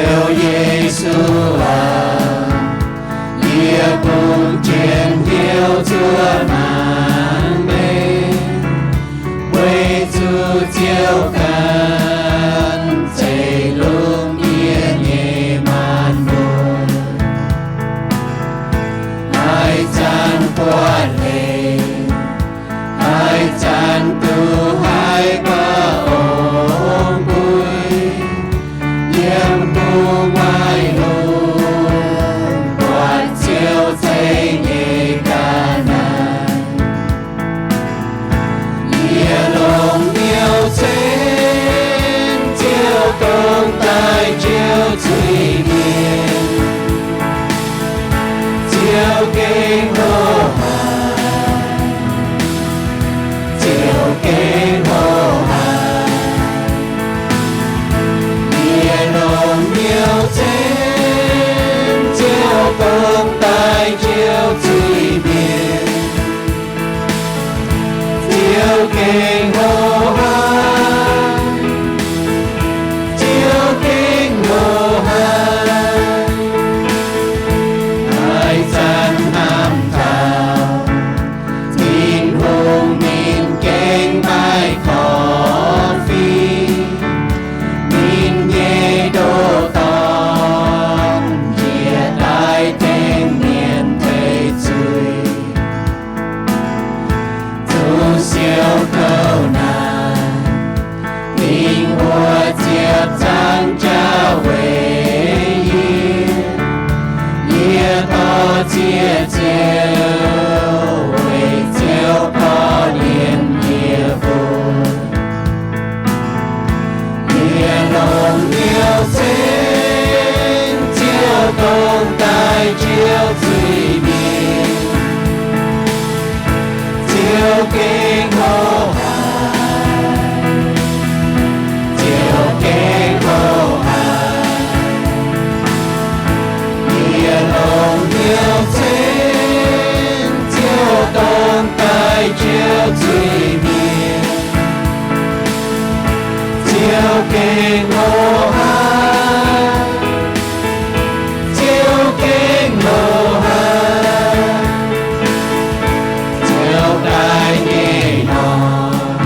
Ziouv Yesu aac, yie bungx jienv hnyouv zuov mangc meih, weic zuqc Ziouv ganh zeiz longc yie nyei maanc muoz. Haaix zanc buatc leiz, haaix zanc duqv haiz buatc ong-gui, yiem bung waaic lungh buatc Ziouv zeiv nyei ga'naaiv. Yie longc hnyouv ceng Ziouv dongh daaih Ziouv zuiz-mienh. Ziouv gengh hlo haic, Ziouv gengh hlo haic. Yie longc hnyouv ceng Ziouv dongh daaih Ziouv zuiz-mienh. Ziouv gengh hlo haic, Ziouv gengh hlo haic. Haaix zanc hnamv taux Tin-Hungh ninh gengh maaih korv-fiqv, ninh nyei ndoh dorn njiec daaih tengx mienh teix zuiz. Zuqc siou kouv naaic, dingc wuov ziepc zaangc jauv weic yie. Yie dorh ziex ziouc weic Ziouv korv-lienh yie mbuo. Yie longc hnyouv ceng Ziouv dongh daaih Ziouv zuiz-mienh. Ziouv gengh hlo haic, Ziouv gengh hlo haic. Yie longc hnyouv ceng Ziouv dongh daaih Ziouv zuiz-mienh. Ziouv gengh hlo haic, Ziouv gengh hlo haic. Ziouv daaih nyei norm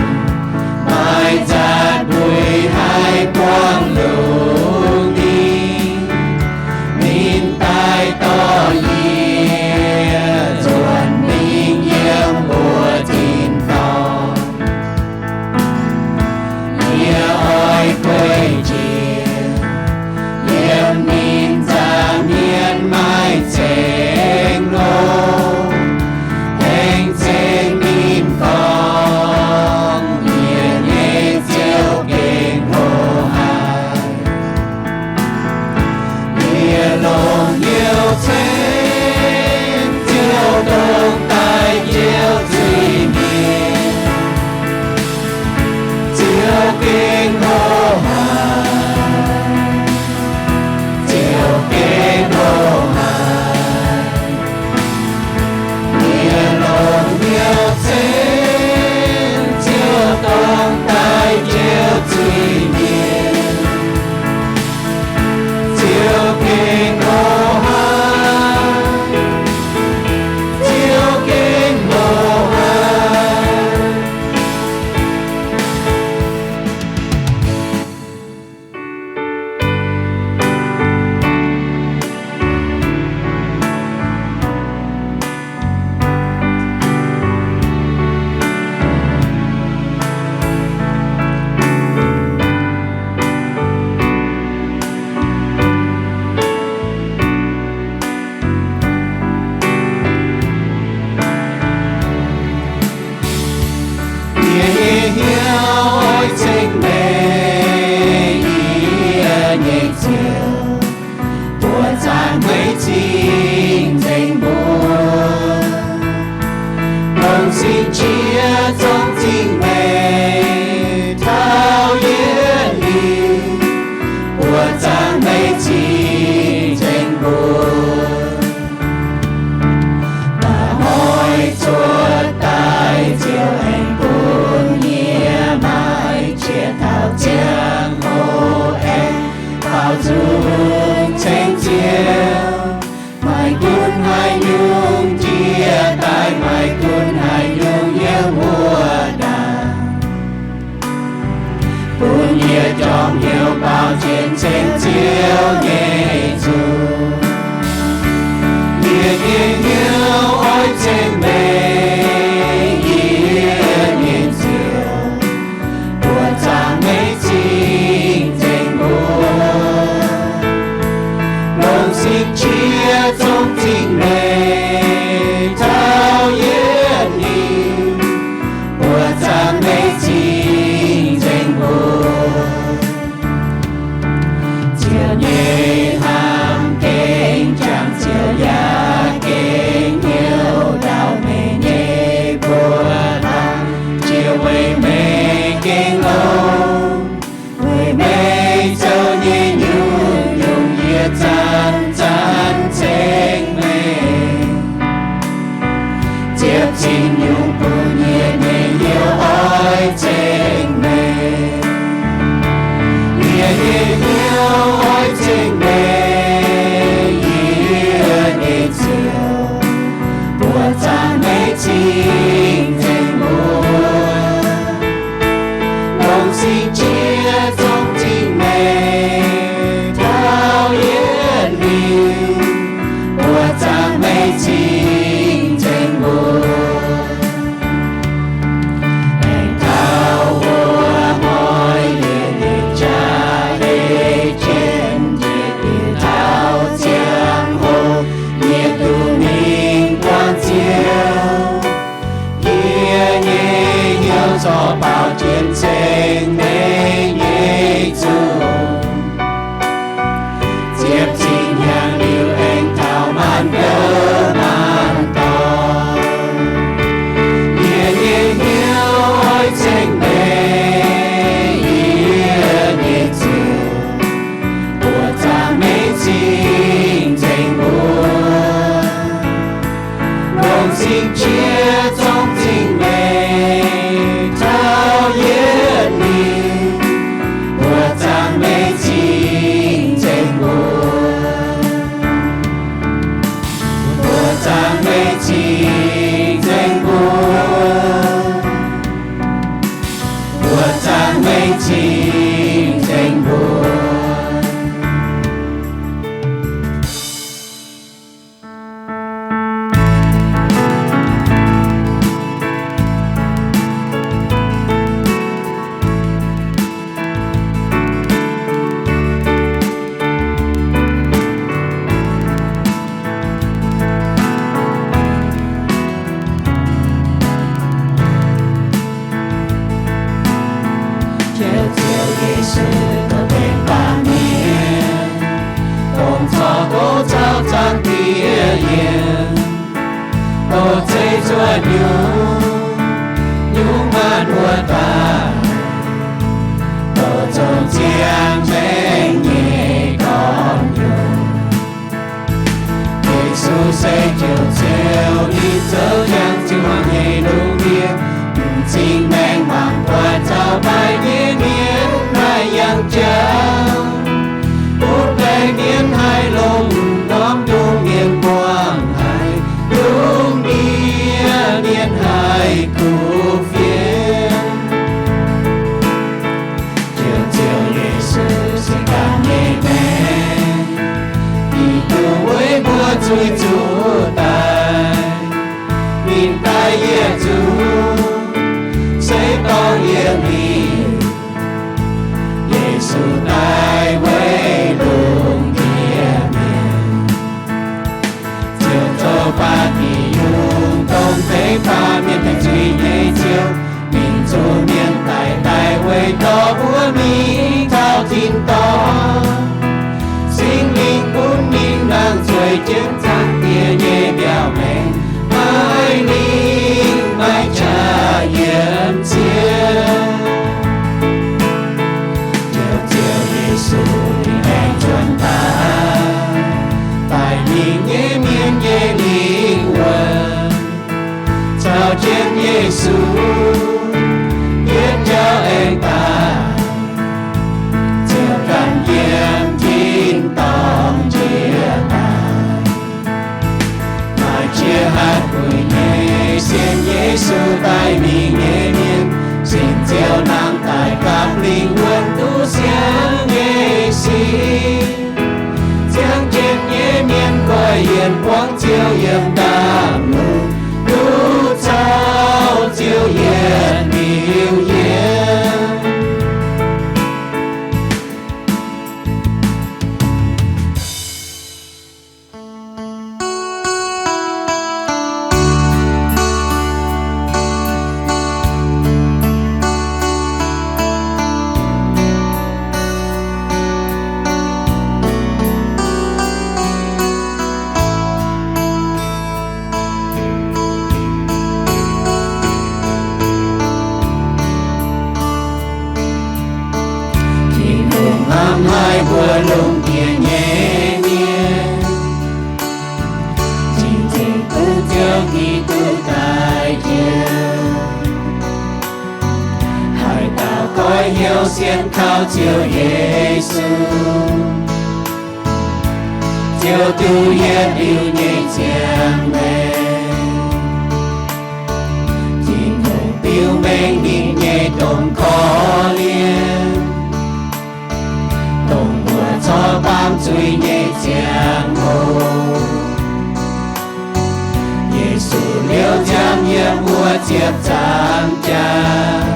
maaih nzatc mbueiz haih buangv lungh ndiev. Ninh daaih dorh yie nzuonx mingh yiem mbuo tin-dorngh. Yie oix gueic njiec Cien-Ceqv Ziouv nyei nzunc, yie nyei hnyouv oix ceng meih, yie nyei Ziouv, buoqc zaangc meih cing-nzengc mbuo. Longc singx qiex zong cing meih taux yietc liuz, buoqc zaangc meih cing-nzengc mbuo. Ziouv nyei hnamv gengh jangx, Ziouv yaac gengh hnyouv ndau meih nyei mbuox hnangv. Ziouv, weic meih gengh longx, weic meih zoux nyei nyungc-nyungc yie zanc-zanc ceng meih. Ziepc zinh nyungc-nyungc yie nyei hnyouv oix ceng meih. Yie nyei hnyouv oix ceng meih, yie nyei Ziouv, buoqc zaangc meih cing-nzengc mbuo. Longc singx qiex zong cing meih taux yietc liuz, buoqc zaangc meih cing-nzengc mbuo. Aengx taux wuov hnoi, yie nyei jaav-deix jienv, yie nyei taux ziangh hoc, yie duqv mingh buangh Ziouv. Yie nyei hnyouv corc baaux jienv ceng meih nyei zuqc. Ziepc zinh hnyangx liuz aengx taux maanc gouv maanc dorngx, yie nyei hnyouv oix ceng meih, yie nyei Ziouv, buoqc zaangc meih cing-nzengc mbuo. Longc singx qiex zong cing meih taux yietc liuz, buoqc zaangc meih cing-nzengc mbuo. Buoqc zaangc meih cing-nzengc mbuo. Buoqc zaangc meih cing-nzengc mbuo. Ziouv Yesu, dongh deix baamh mienh, dongh corc goux caux zaangc Diex yienc, dongh zeiv zuoqv nyungc, nyungc maanc wuov daaih, dongh zoux ziangh maengc nyei gorn-youz. Yesu se Ziouv, Ziouv, ninh zoux jangx jiu-baang nyei lungh ndiev, m'zing maengh mangc buatc caux mbaih nyei mienh haih yangh jauv, butv baengc mienh haih longc m'normh ndongc mienh muangx haic, lungh ndiev mienh haih kuv fienx. Haih mbuo lungh ndiev nyei mienh, cing-nzengc duqv Ziouv Giduc daaih njoux. Haaix dauh goiv hnyouv sienx kaux Ziouv Yesu, ziouc duqv yietc liuz nyei ziangh maengc. Tin-Hungh biux mengh ninh nyei domh korv-lienh, dongh mbuo corc baamz zuiz nyei ziangh hoc. Yesu liouh nziaamv yiem wuov ziepc nzaangc jaax,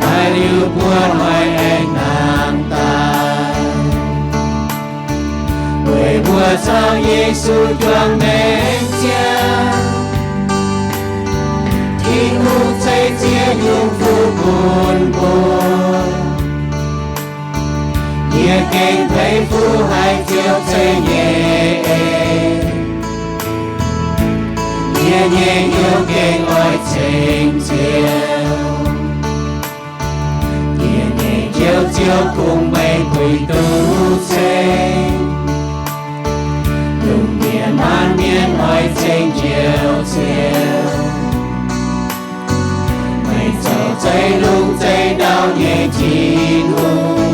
daaih liuz buo hnoi aengx nangh daaih, weic mbuo caux Yesu juangc maengc ziangh. Tin-Hungh ceix ziex nyungc fuqv bun mbuo. Yie gengh peix fuqv haiz Ziouv ceix nyei en. Yie nyei hnyouv gengh oix ceng Ziouv. Yie nyei Njoux Ziouv, kungx meih puix duqv ceng. Lungh ndiev maanc mienh oix ceng Njoux Ziouv. Meih zoux zeiv-lungh zeiv-ndau nyei Tin-Hungh,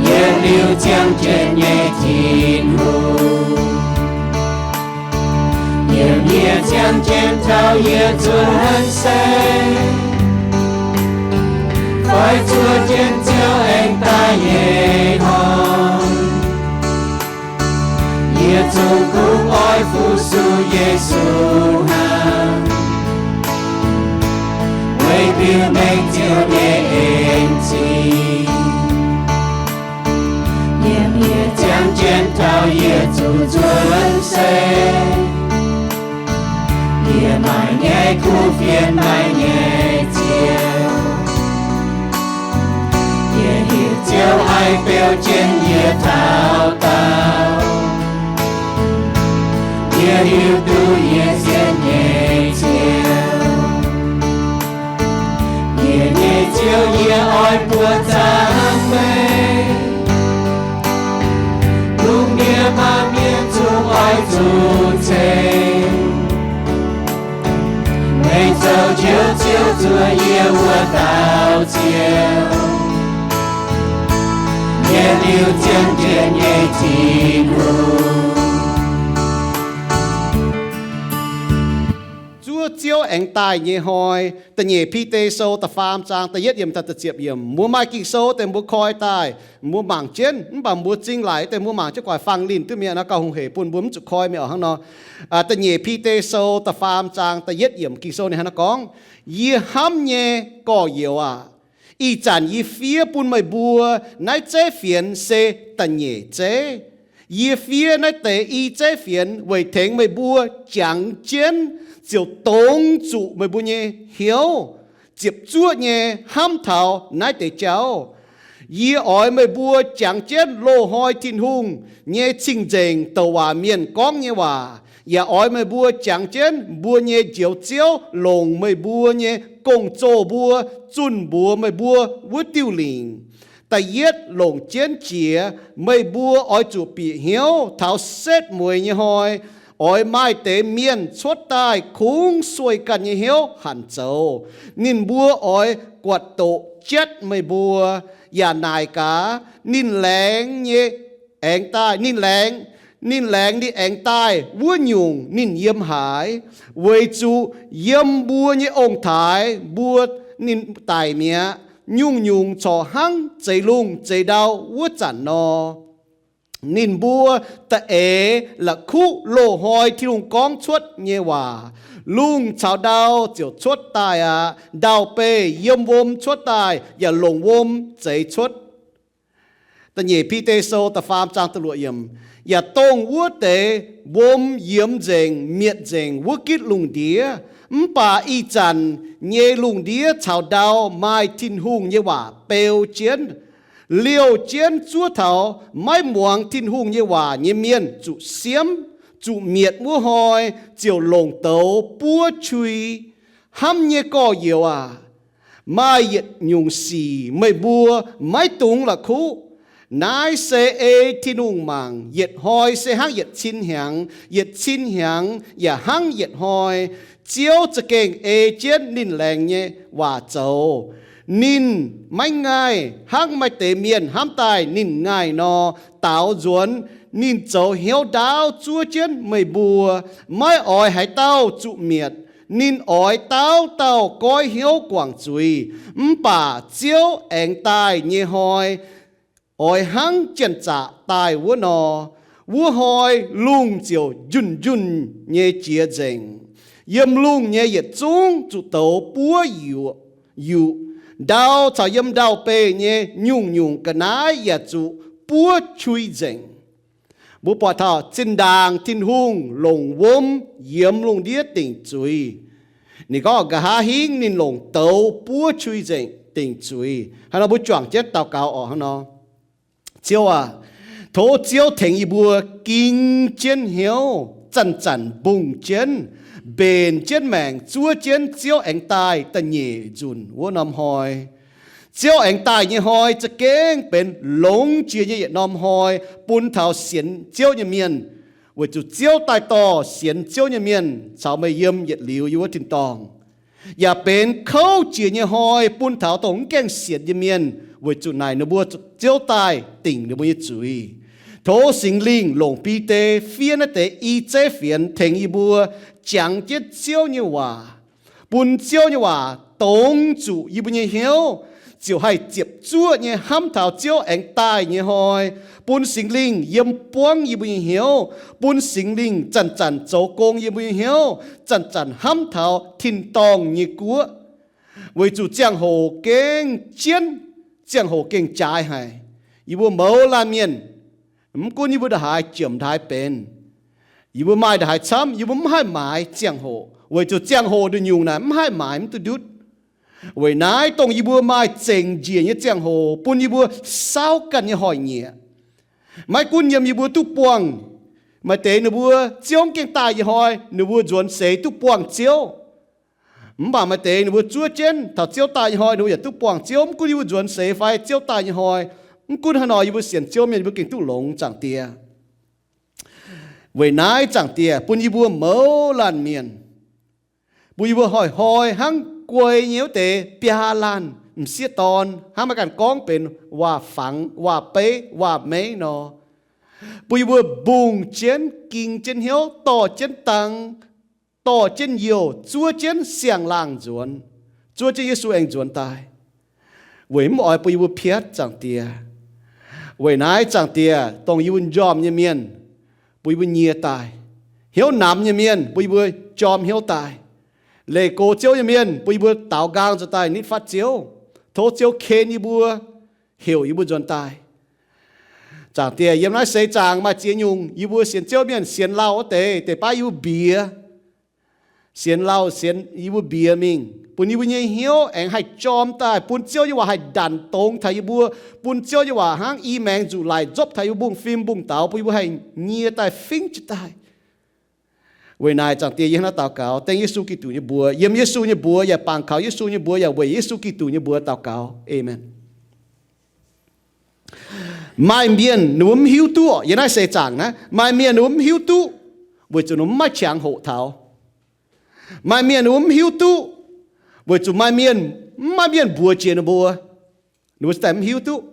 yietc liuz ziangh jienv nyei Tin-Hungh. Yiem yie ziangh jienv taux yie zuonx seix, fai zuov jienv Ziouv aengx daaih nyei hnoi, yie zungv kungx oix fu-sux Yesu hnangv, weic biux mengh Ziouv nyei en-zingh. Yiem yie ziangh jienv taux yie zuqc nzuonx seix, yie maaih nyei kuv fienx, maaih nyei Ziouv. Yie hiuv Ziouv haih beu jienv yie taux daauh. Yie hiuv duqv yie sienx nyei Ziouv. Yie nyei Ziouv, yie oix buoqc zaangc meih. Lungh ndiev maanc mienh zungv oix zuqc ceng meih zoux Njoux Ziouv, zuov yie wuov dauh Ziouv, yietc liuz ziangh jienv nyei Tin-Hungh. Zuov Ziouv aengx daaih nyei hnoi. Da'nyeic Bide Sou da'faam zaang da'yietv yiemc taux da'ziepc yiemc. Mbuo maaih Ging-Sou deix mbuo koi daaih, mbuo mangc jienv, mv baac mbuo zingh laic deix mbuo mangc jienv guaax fangx linh duqv mi'aqv nor, gauh hungh heic bun mbuo mv zuqc koi mi'aqv hnangv nor. Da'nyeic Bide Sou da'faam zaang da'yietv yiemc Ging-Sou ninh hnangv naaiv gorngv, Yie hnamv nyei gorx-youz aac, ih zanc yie fiev bun meih mbuo naaiv zeiv fienx se da'nyeic zeiv. Yie fiev naaiv deix i zeiv fienx weic tengx meih mbuo jangx jienv ziouc dongz zuqc meih mbuo nyei hnyouv ziepc zuoqv nyei hnamv taux naaiv deix jauv. Yie oix meih mbuo jangx jienv loz-hnoi Tin-Hungh nyei cing-nzengc douc waac mienh gorngv nyei waac, yaac oix meih mbuo jangx jienv mbuo nyei Njoux Ziouv longc meih mbuo nyei gong-zoh mbuo zunh mbuox meih mbuo wuov diuh lingc. Da'yietv longc jienv jiex, meih mbuo oix zuqc bieqc hnyouv taux setv mueiz nyei hnoi, oix maaih deix mienh cuotv daaih kungx sueih ganh nyei hnyouv hanc zoux. Ninh mbuo oix guatc doqc jatv meih mbuo, yaac naaic gaax, Ninh laengz nyei aengx daaih, ninh laengz, ninh laengz nyei aengx daaih wuov nyungc ninh yiem haaix? Weic zuqc yiem mbuo nyei ong-taaix mbuo ninh daic mi'aqv, nyungc-nyungc corc hnangv zeix lungh zeix ndau wuov zanc nor. Ninh mbuo da'eix la'kuqv loz-hnoi Tin-Hungh gorngv cuotv nyei waac. Lungh caux ndau ziouc cuotv daaih aqv. Ndau-beih yiem wuom cuotv daaih yaac longc wuom zeix cuotv. Da'nyeic Bide Sou da'faam zaang da'luoqc yiemc, yaac dongh wuov deix wuom yiemx nzengc mietc nzengc wuov gitv lungh ndiev. Mv baac ih zanc nyei lungh ndiev caux ndau maaih Tin-Hungh nyei waac beu jienv. Liouh jienv zuov taux maiv muangx Tin-Hungh nyei waac nyei mienh zuqc siemv, zuqc mietc wuov hnoi ziouc longc douz buov qui. Hnamv nyei gorx-youz aac, maaih yietc nyungc sic meih mbuo maiv dungx la'kuqv. Naaiv se ei Tin-Hungh mangc. Yietc hnoi se hnangv yietc cin hnyangx, yietc cin hnyangx yaac hnangv yietc hnoi. Ziouv za'gengh ei jienv ninh laengz nyei waac zoux. Ninh maiv ngaih hnangv maaih deix mienh hnamv daaih ninh ngaih nor, daaux nzuonx. Ninh zoux hnyouv ndaauv zuov jienv meih mbuo. Maiv oix haaix dauh zuqc mietc. Ninh oix dauh dauh goiv hnyouv guangc zuiz. Mv baac Ziouv aengx daaih nyei hnoi oix hnangv janx-zaqc daaih wuov nor. Wuov hnoi lungh ziouc njunh njunh nyei jiex nzengc. Yiem lungh nyei yietc zungv zuqc douz buov yuqc. Ndau caux yiem ndau-beih nyei nyungc-nyungc ga'naaiv yaac zuqc buov qui nzengc. Mbuo buatc taux zinh ndaangc Tin-Hungh longc wuom yiemx lungh ndiev dingc zuiz. Ninh gorngv nqa'haav hingv ninh longc douz buov qui nzengc dingc zuiz. Hnangv nor mbuo juangc jienv daux gaux oc. Hnangv nor, Ziouv aac, tov Ziouv tengx yie mbuo ging jienv hnyouv, zanc-zanc mbungh jienv, mbenc jienv maengc zuov jienv Ziouv aengx daaih da'nyeic nzunc wuov norm hnoi. Ziouv aengx daaih nyei hnoi za'gengh benx longx jiex nyei yietc norm hnoi bun taux sienx Ziouv nyei mienh, weic zuqc Ziouv daaih dorh sienx Ziouv nyei mienh caux meih yiem yietc liuz yiem wuov tin-dorngh. Yaac benx kouv jiex nyei hnoi bun taux dongh mv gaengh sienx nyei mienh, weic zuqc naaic ninh mbuo Ziouv daaih dingc ninh mbuo nyei zuiz. Tov Singx Lingh longc Bide fiev naaiv deix i zeiv fienx tengx yie mbuo jangx jienv Ziouv nyei waac, bun Ziouv nyei waac dongz zuqc yie mbuo nyei hnyouv, ziouc haih ziepc zuoqv nyei hnamv taux Ziouv aengx daaih nyei hnoi, bun Singx Lingh yiem buangv yie mbuo nyei hnyouv, bun Singx Lingh zanc-zanc zoux gong yie mbuo nyei hnyouv, zanc-zanc hnamv taux tin-dorngh nyei guoqv. Weic zuqc ziangh hoc gengh jienv, ziangh hoc gengh jaaix haic. Yie mbuo mouz laanh mienh, mv gunv yie mbuo ndongc haaix jomc ndongc haaix benx, yie mbuo maaih ndongc haaix camv, yie mbuo mv haih maaiz ziangh hoc, weic zuqc ziangh hoc nduqc nyungc naaic mv haih maaiz mv duqv ndutv. Weic naaiv dongh yie mbuo maaih zengc njiec nyei ziangh hoc bun yie mbuo saauv ganh nyei hnoi-nyieqc. Maiv gunv yiem yie mbuo duqv buangh, maaih deix ninh mbuo Ziouv gengh daaih nyei hnoi ninh mbuo nzuonx seix duqv buangh Ziouv. Mv baac maaih deix ninh mbuo zuov jienv taux Ziouv daaih nyei hnoi ninh mbuo yaac duqv buangh Ziouv. Mv gunv yie mbuo nzuonx seix fai Ziouv daaih nyei hnoi, mv gunv haaix nor yie mbuo sienx Ziouv mienh yie mbuo gengh duqv longx, Zaangc Diex. Weic naaiv Zaangc Diex bun yie mbuo mouz laanh mienh, bun yie mbuo hnoi-hnoi hnangv guei nyei wuov deix biaa laanh m'sieqv dorn, hnangv maiv ganh gorngv benx waac-fangx, waac-beiv, waac-meiv nor, bun yie mbuo mbungh jienv, ging jienv hnyouv, dorh jienv dang, dorh jienv youh, zuov jienv siang-laangh nzuonx, zuov jienv Yesu aengx nzuonx daaih, weic mv oix bun yie mbuo piatv, Zaangc Diex. Weic naaiv, Zaangc Diex, dongh yie mbuo njormh nyei mienh, bun yie mbuo nyie daaih. Hnyouv namx nyei mienh, bun yie mbuo jorm hnyouv daaih. Leih gox Ziouv nyei mienh, bun yie mbuo daaux nqaang nzuonx daaih nitv fatv Ziouv. Tov Ziouv ken yie mbuo, heuc yie mbuo nzuonx daaih. Zaangc Diex, yiem naaiv seix zaangc maaih ziex nyungc yie mbuo sienx Ziouv mienh sienx lauh wuov deix, deix baav yie mbuo mbiex. Sienx lauh, sienx yie mbuo mbiex mingh, bun yie mbuo nyei hnyouv aengx haih jorm daaih, bun Ziouv nyei waac haih ndanc dongz taux yie mbuo, bun Ziouv nyei waac hnangv i maengx nzuqc laic nzopv taux yie mbuo mbungv fim mbungv daux, bun yie mbuo haih nyie daaih fingv jiez daaih. Weic naaic, Zaangc Diex, yie hnangv naaiv daux gaux dengv Yesu Giduc nyei mbuox, yiem Yesu nyei mbuox yaac baengc kaux Yesu nyei mbuox, yaac weic Yesu Giduc nyei mbuox daux gaux. Aamen. Maaih mienh ninh mbuo mv hiuv duqv, yiem naaiv seix zaangc naaiv, maaih mienh ninh mbuo mv hiuv duqv, weic zuqc ninh mbuo mv maaih qangx hoqc taux. Maaih mienh ninh mbuo mv hiuv duqv, weic zuqc maaih mienh, mv maaih mienh mbuox jiex ninh mbuo, ninh mbuo ziouc mv hiuv duqv.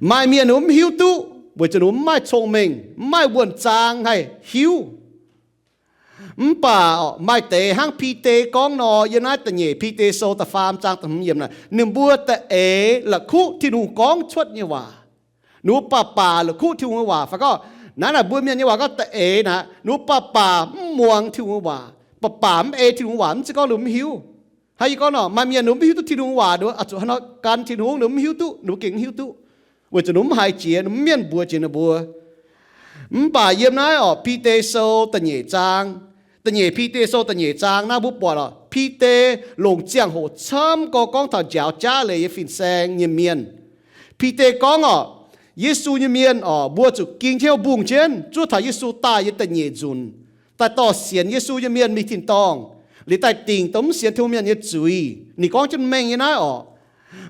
Maaih mienh ninh mbuo mv hiuv duqv, weic zuqc ninh mbuo mv maaih cong-mengh, mv maaih wuonh zaang haih hiuv. Mv baac maaih deix hnangv Bide gorngv nor, yiem naaiv da'nyeic Bide Sou da'faam zaang da'hmz yiemc naaic, ninh mbuo da'eix la'kuqv Tin-Hungh gorngv cuotv nyei waac. Ninh mbuo baac baac la'kuqv Tin-Hungh nyei waac. Fai gorngv naaiv naaic mbuo mienh nyei waac gorngv da'eix naaic, ninh mbuo baac baac mv muangx Tin-Hungh nyei waac, baac baac mv ei Tin-Hungh waac, mv zeiz gorngv ninh mbuo mv hiuv. Hnangv yie gorngv nor, maaih mienh ninh mbuo mv hiuv duqv Tin-Hungh waac, ninh mbuo oix zuqc hnangv nor gan Tin-Hungh, ninh mbuo mv hiuv duqv, ninh mbuo gengh mv hiuv duqv, weic zuqc ninh mbuo mv haiz jiex, ninh mbuo mv mienh mbuox jiex ninh mbuo. Mv baac yiem naaiv orqc, Bide Sou da'nyeic zaang, da'nyeic Bide Sou da'nyeic zaang naaiv mbuo buatc orqc, Bide longc ziangh hoc camv gorx gorngv taux njaaux jaav leiz nyei fin-saeng nyei mienh. Bide gorngv orqc, Yesu nyei mienh orqc, mbuo zuqc ging jienv mbungh jienv zuov taux Yesu daaih nyei da'nyeic nzunc, daaih dorh sienx Yesu nyei mienh mingh tin-dorngh. liuz daaih dingc dongh mv sienx Tin-Hungh mienh nyei zuiz. Ninh gorngv jienv mengh nyei naaiv orqc.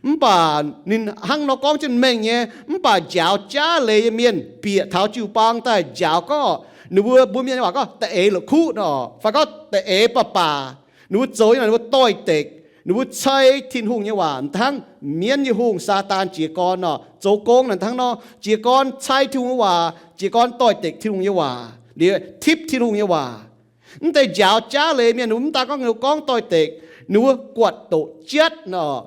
Mv baac ninh hnangv nor gorngv jienv mengh nyei, mv baac njaaux jaav leiz nyei mienh bieqc taux jiu-baang daaih njaaux gorngv, ninh mbuo mbuo mienh nyei waac gorngv da'eix la'kuqv nor, fai gorngv da'eix baac baac, ninh mbuo zoux nyei naaic ninh mbuo doix-dekc, ninh mbuo cai Tin-Hungh nyei waac, hnangv mienv nyei hungh, Saadaan jiez gorn nor, zoux gong naaic hnangv nor, jiez gorn cai Tin-Hungh nyei waac, jiez gorn doix-dekc Tin-Hungh nyei waac, liuz tipv Tin-Hungh nyei waac. Mv deix njaaux jaav leiz mienh, ninh mbuo mv daan gorngv ninh mbuo gorngv doix-dekc, ninh mbuo guatc doqc jatv nor,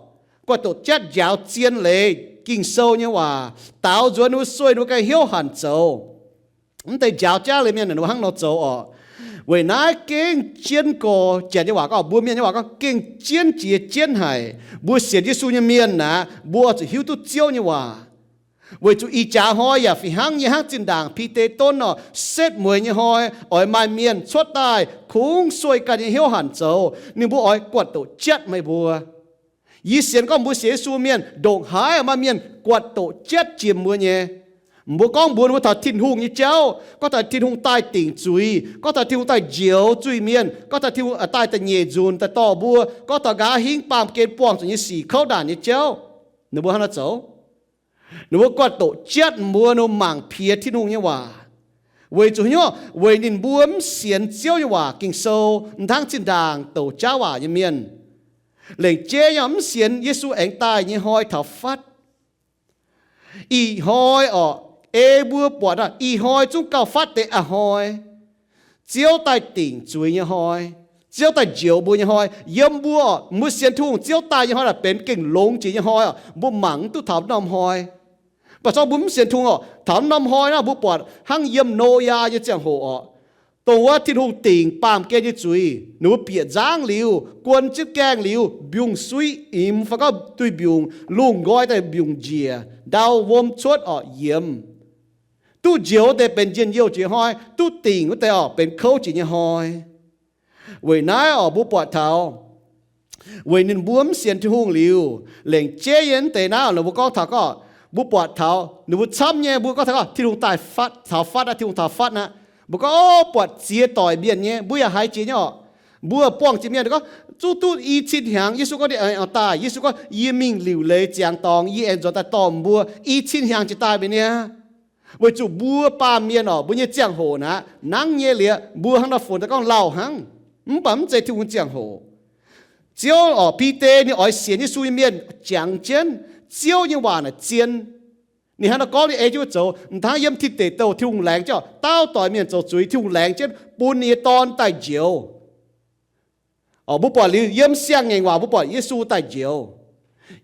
guatc doqc jatv njaaux zien leiz Ging-Sou nyei waac, daaux nzuonx ninh mbuo sueih ninh mbuo ganh hnyouv hanc zoux. Mv deix njaaux jaav leiz mienh ninh mbuo hnangv nor zoux orqc. Weic naaiv gengh jienv gorx, Janx nyei waac gorngv, mbuo mienh nyei waac gorngv, gengh jienv jiex jienv haic. Mbuo sienx Yesu nyei mienh naaic, mbuo zuqc hiuv duqv Ziouv nyei waac. Weic zuqc ih jaax hnoi yaac fih hnangv nyei, hnangv zinh ndaangc Bide donv nor, setv mueiz nyei hnoi oix maaih mienh cuotv daaih kungx sueih ganh nyei hnyouv hanc zoux. Ninh mbuo oix guatc doqc jatv meih mbuo. Yie sienx gorngv mbuo sienx Yesu mienh ndongc haaix maaih mienh guatc doqc jatv jiex mbuo nyei. Mbuo gorngv mbuox ninh mbuo taux Tin-Hungh nyei jauv, gorngv taux Tin-Hungh daaih dingc zuiz, gorngv taux Tin-Hungh daaih njoux zuiz-mienh, gorngv taux Tin-Hungh daaih da'nyeic nzunc daaih dorh mbuo, gorngv taux nqa'haav hingv baamh gen buangh zuqc nyei sic, kouv ndaanc nyei jauv. Ninh mbuo hnangv naaiv zoux. Ninh mbuo guatc doqc jatv mbuo, ninh mbuo mangc piex Tin-Hungh nyei waac. Weic zuqc hnyouv, weic ninh mbuo mv sienx Ziouv nyei waac Ging-Sou, hnangv zinh ndaangc douc jaav waac nyei mienh. Lengc jeiv nyei mv sienx Yesu aengx daaih nyei hnoi taux fatv. Ih hnoi orqc, ei mbuo buatc ih hnoi zungv gauh fatv deix a'hnoi. Ziouv daaih dingc zuiz nyei hnoi, Ziouv daaih njoux mbuo nyei hnoi. Yiem mbuo orqc, mbuo sienx Tin-Hungh, Ziouv daaih nyei hnoi naaic benx gengh longx jiex nyei hnoi orqc. Mbuo mangc mv duqv taux norm hnoi. Mv baac zorqv mbuo mv sienx Tin-Hungh orqc, taux norm hnoi naaiv mbuo buatc hnangv yiem Noyaa nyei ziangh hoc orqc, dongh wuov Tin-Hungh dingc baamh gen nyei zuiz, ninh mbuo bieqc nzangv liuz, guon jienv gaengh liuz, mbiungc-suiv imx fai gorngv duih mbiungc lungh nqoi daaih mbiungc njiec, ndau wuom cuotv orqc yiemx. Duqv njoux deix benx njien-youh jiex hnoi, duqv dingc wuov deix orqc benx kouv jiex nyei hnoi. Weic naaiv orqc mbuo buatc taux weic ninh mbuo mv sienx Tin-Hungh liuz, lengc jeiv nyei mv deix naaiv orqc, ninh mbuo gorngv taux gorngv, mbuo buatc taux ninh mbuo camv nyei, mbuo gorngv taux gorngv Tin-Hungh daaih fatv, taux fatv aqv, Tin-Hungh taux fatv aqv. Mbuo gorngv, o, buatc ziex doic mienh nyei, mbuo yaac haiz jiex nyei orqc. Mbuo buangh jiex mienh gorngv, zuqc duqv i cin hnyangx, Yesu gorngv ninh aengx daaih. Yesu gorngv, yie mingh liuc leiz ziangx dorngx, yie aengx nzuonx daaih dorh mbuo. I cin hnyangx jiex daaih mi'aqv. Weic zuqc mbuo baamh mienh orqc, mbuo nyei ziangh hoc naaic nangv nyei liuz, mbuo hnangv nor funx daaih gorngv lauh hnangv. Mv baac mv zeiz Tin-Hungh ziangh hoc. Ziouv orqc, Bide ninh oix sienx Yesu nyei mienh jangx jienv Ziouv nyei waac naaic zien. Ninh hnangv nor gorngv, ninh ei jienv mbuo zoux, hnangv yiem Tin Deic Douh Tin-Hungh laengz jienv orqc, dauh doic mienh zoux zuiz, Tin-Hungh laengz jienv bun ninh nyei Dorn daaih njoux. Orqc, mbuo buatc liuz yiem Siang-Ngaengc Waac mbuo buatc Yesu daaih njoux.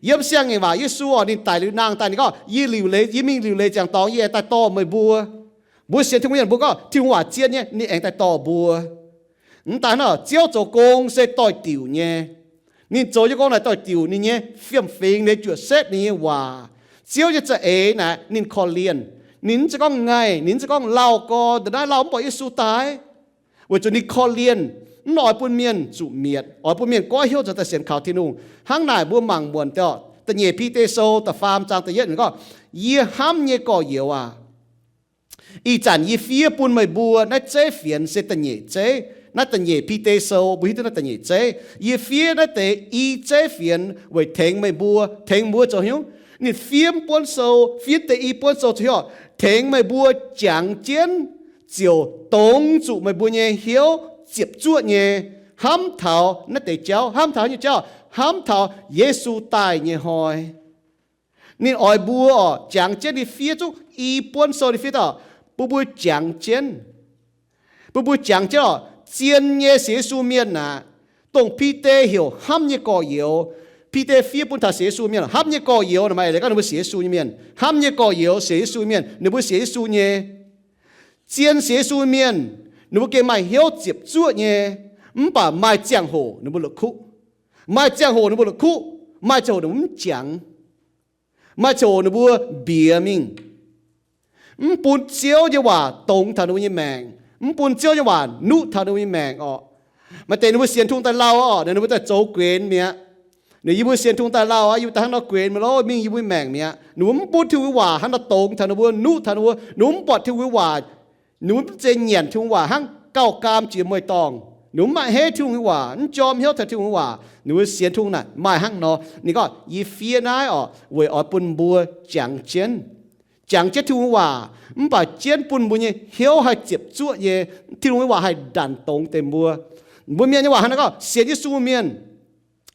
Yiem Siang-Ngaengc Waac Yesu orqc, ninh daic liuz nangh daaih, ninh gorngv, yie liuc leiz, yie mingh liuc leiz ziangx dorngx, yie aengx daaih dorh meih mbuo. Mbuo sienx Tin-Hungh mienh mbuo gorngv Tin-Hungh waac zien nyei, ninh aengx daaih dorh mbuo. Mv daaih hnangv, Ziouv zoux gong se doix-diuc nyei. Ninh zoux nyei gong naaic doix-diuc, ninh nyei fiem-fingx, ninh nyei juoqc-setv, ninh nyei waac. Ziouv nyei za'eix naaic ninh korv-lienh. Ninh mv zeiz gorngv ngaih, ninh mv zeiz gorngv lauh gorx, nda'naaiv lauh mv buatc Yesu daaih. Weic zuqc ninh korv-lienh, mv oix bun mienh zuqc mietc, oix bun mienh goiv hnyouv nzuonx daaih sienx kaux Tin-Hungh. Hnangv naaic mbuo mangc muonc daaih, da'nyeic Bide Sou da'faam zaang da'yietv ninh gorngv, yie hnamv nyei gorx-youz aac, ih zanc yie fiev bun meih mbuo naaiv zeiv fienx se da'nyeic zeiv. Naaiv da'nyeic Bide Sou, mbuo hiuv duqv naaiv da'nyeic zeiv. Yie fiev naaiv deix i zeiv fienx weic tengx meih mbuo. Tengx mbuo zoux hnyouv. Ninh fiev buonv sou, fiev deix i buonv sou zoux hnyouv, tengx meih mbuo jangx jienv ziouc dongz zuqc meih mbuo nyei hnyouv ziepc zuoqv nyei, hnamv taux naaiv deix jauv, hnamv taux nyei jauv, hnamv taux Yesu daaih nyei hnoi. Ninh oix mbuo orqc, jangx jienv ninh fiev zungv i buonv sou ninh fiev daaih, bun mbuo jangx jienv. Bun mbuo jangx jienv orqc, zien nyei sienx Yesu mienh aac, dongh Bide heuc hnamv nyei gorx-youz. Bide fiev bun taux sienx Yesu mienh, hnamv nyei gorx-youz, maaih leiz gorngv ninh mbuo sienx Yesu nyei mienh. Hnamv nyei gorx-youz sienx Yesu mienh, ninh mbuo sienx Yesu nyei. Zien sienx Yesu mienh, ninh mbuo gengh maaih hnyouv ziepc zuoqv nyei, mv baac maaih ziangh hoc ninh mbuo la'kuqv. Maaih ziangh hoc ninh mbuo la'kuqv, maaih ziangh hoc ninh mbuo mv jangx. Maaih ziangh hoc ninh mbuo mbiex mingh, mv bun Ziouv nyei waac dongz taux ninh mbuo nyei maengc, mv bun Ziouv nyei waac nuqv taux ninh mbuo nyei maengc orqc. Maaih deix ninh mbuo sienx Tin-Hungh daaih lauh orqc, ninh mbuo daaih zoux guenx mi'aqv. Ninh, yie mbuo sienx Tin-Hungh daaih lauh aqv, yie mbuo daaih hnangv nor guenx mi'aqv loh, mingh yie mbuo maengc mi'aqv. Ninh mbuo mv bun Tin-Hungh nyei waac hnangv nor dongz taux ninh mbuo, nuqv taux ninh mbuo, ninh mbuo mv buatc Tin-Hungh nyei waac, ninh mbuo mv zeiz nyanc Tin-Hungh waac hnangv gauh gaam jiex mueiz-dorngh. Ninh mv maaih heiv Tin-Hungh nyei waac, mv jorm hnyouv taux Tin-Hungh nyei waac, ninh mbuo sienx Tin-Hungh naaic maaih hnangv nor. Ninh gorngv, Yie fiev naaiv oc, weic oix bun mbuo jangx jienv, jangx jienv Tin-Hungh nyei waac, mv baac jienv bun mbuo nyei hnyouv haih ziepc zuoqv nyei, Tin-Hungh nyei waac haih ndanc dongz deix mbuo. Mbuo mienh nyei waac hnangv naaiv gorngv, sienx Yesu mienh,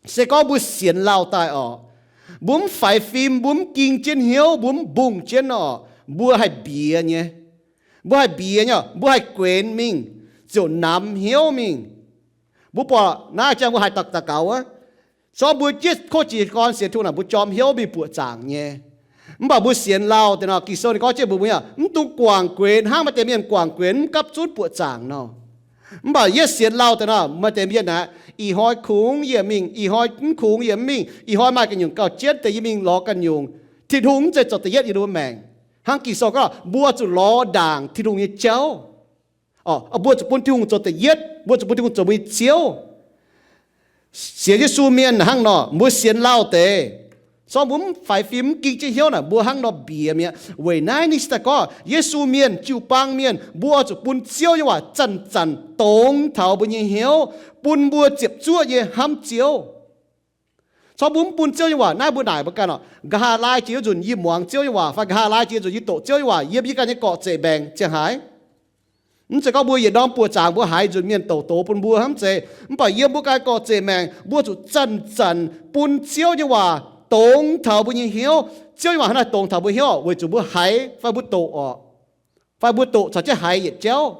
se gorngv mbuo sienx lauh daaih oc, mbuo mv faix fim, mbuo mv ging jienv hnyouv, mbuo mv mbungh jienv oc, mbuo haih mbiex nyei. Mbuo haih mbiex nyei, mbuo haih guenx mingh, ziouc namx hnyouv mingh. Mbuo buatc naaiv jangx mbuo haiz daux, daux gaux wuov, se gorngv mbuo jienv kov jiez gorn sienx Tin-Hungh naaic, mbuo jorm hnyouv mingh buoqc zaangc nyei. Mv baac mbuo sienx lauh deix nor, Ging-Sou ninh gorngv jienv mbuox mbuo, mv dungx guangc guenx hnangv maaih deix mienh guangc guenx mv gapv zunv buoqc zaangc nor. Mv baac yie sienx lauh deix nor, maaih deix mienh aeqv, ih hnoi kungx yie mingh, ih hnoi mv kungx yie mv mingh, ih hnoi maaih ganh nyungc gauh jienv deix yie mingh lorz ganh nyungc. Tin-Hungh mv zeiz zoux da'yietv yiem mbuo maengc. Hnangv Ging-Sou gorngv, mbuo zuqc lorz ndaangc Tin-Hungh nyei jauv. Mbuo zuqc bun Tin-Hungh zoux da'yietv, mbuo zuqc bun Tin-Hungh zoux mbuo nyei Ziouv. Sienx Yesu mienh hnangv nor, mbuo sienx lauh deix, se gorngv mbuo mv faix fim, mv ging jienv hnyouv naaic, mbuo hnangv nor mbiex mi'aqv. Weic naaiv ninh se daaih gorngv, Yesu mienh, jiu-baang mienh, mbuo oix zuqc bun Ziouv nyei waac zanc-zanc dongz taux mbuo nyei hnyouv, bun mbuo ziepc zuoqv nyei hnamv Ziouv. Se gorngv mbuo mv bun Ziouv nyei waac, naaiv mbuo naaic mbuo ganh oc, nqa'haav laai jiex wuov nzunc yie muangx Ziouv nyei waac, fai nqa'haav laai jiex nzunc yie doqc Ziouv nyei waac yiem yie ganh nyei gorqv-zeqc maengc ziangh haaix. Mv zeiz gorngv mbuo yietc norm buoqc zaangc mbuo haiz nzunc mienh douc doz bun mbuo hnangv, mv zeiz. Mv baac yiem mbuo ganh gorqv-zeqc maengc, mbuo zuqc zanc-zanc bun Ziouv nyei waac dongz taux mbuo nyei hnyouv. Ziouv nyei waac hnangv naaiv dongz taux mbuo hnyouv weic zuqc mbuo haiz fai mbuo doqc oc, fai mbuo doqc caux jienv haiz yietc jauv.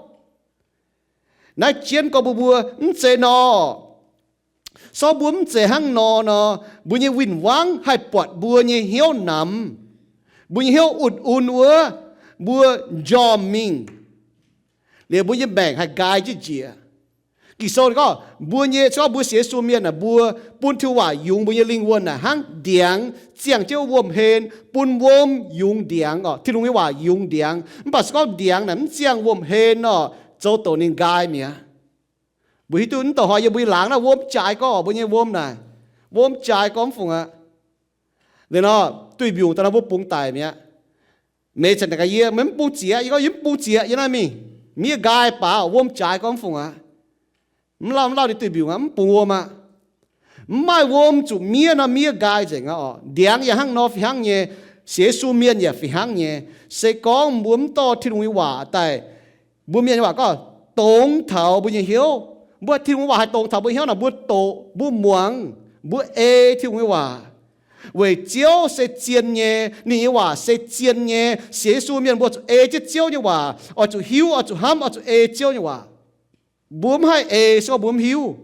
Naaiv jienv gorngv mbuox mbuo, mv zeiz nor. Se gorngv mbuo mv zeiz hnangv nor nor, mbuo nyei win-wangv haih buatc mbuo nyei hnyouv namx, mbuo nyei hnyouv un-un wuov, mbuo njormh mingh, liuz mbuo nyei maengc haih nqaai jienv njiec. Ging-Sou gorngv mbuo nyei, se gorngv mbuo sienx Yesu mienh naaic, mbuo bun Tin-Hungh waac yungz mbuo nyei lingh wuonh naaic hnangv ndiangx ziangh jienv wuom-hlen bun wuom yungz ndiangx oc. Tin-Hungh nyei waac yungz ndiangx. Mv baac se gorngv ndiangx naaic mv ziangh wuom-hlen nor, zoux douc ninh nqaai mi'aqv. Mbuo hiuv duqv mv douc hnoi yiem mbuo nyei laangz naaiv wuom jaaix gorngv mbuo nyei wuom naaic, wuom jaaix gorngv mv fungc aqv. Liuz nor, duih mbiungc daaih nor mbuo bungx daic mi'aqv. Meix zanc naaic gaax yie, meih mv bungx zieqv, yie gorngv yie mv bungx zieqv, yie naaiv mingh, miev nqaai baac wuom jaaix gorngv mv fungc aqv. Mv lauh, mv lauh ninh duih mbiungc aqv, mv bungx wuom aqv. Mv maaih wuom zuqc miev nor, miev nqaai nzengc aqv oc. Ndiangx yaac hnangv nor fih hnangv nyei. Sienx Yesu mienh yaac fih hnangv nyei. Se gorngv mbuo mv dorh Tin-Hungh nyei waac daaih, mbuo mienh nyei waac gorngv dongz taux mbuo nyei hnyouv. Mbuo Tin-Hungh nyei waac haih dongz taux mbuo hnyouv nor, mbuo doqc, mbuo muangx, mbuo ei Tin-Hungh nyei waac. Weic Ziouv se zien nyei, ninh nyei waac se zien nyei. Sienx Yesu mienh mbuo zuqc ei jienv Ziouv nyei waac, oix zuqc hiuv, oix zuqc hnamv, oix zuqc ei Ziouv nyei waac. Mbuo mv haih ei se gorngv mbuo mv hiuv.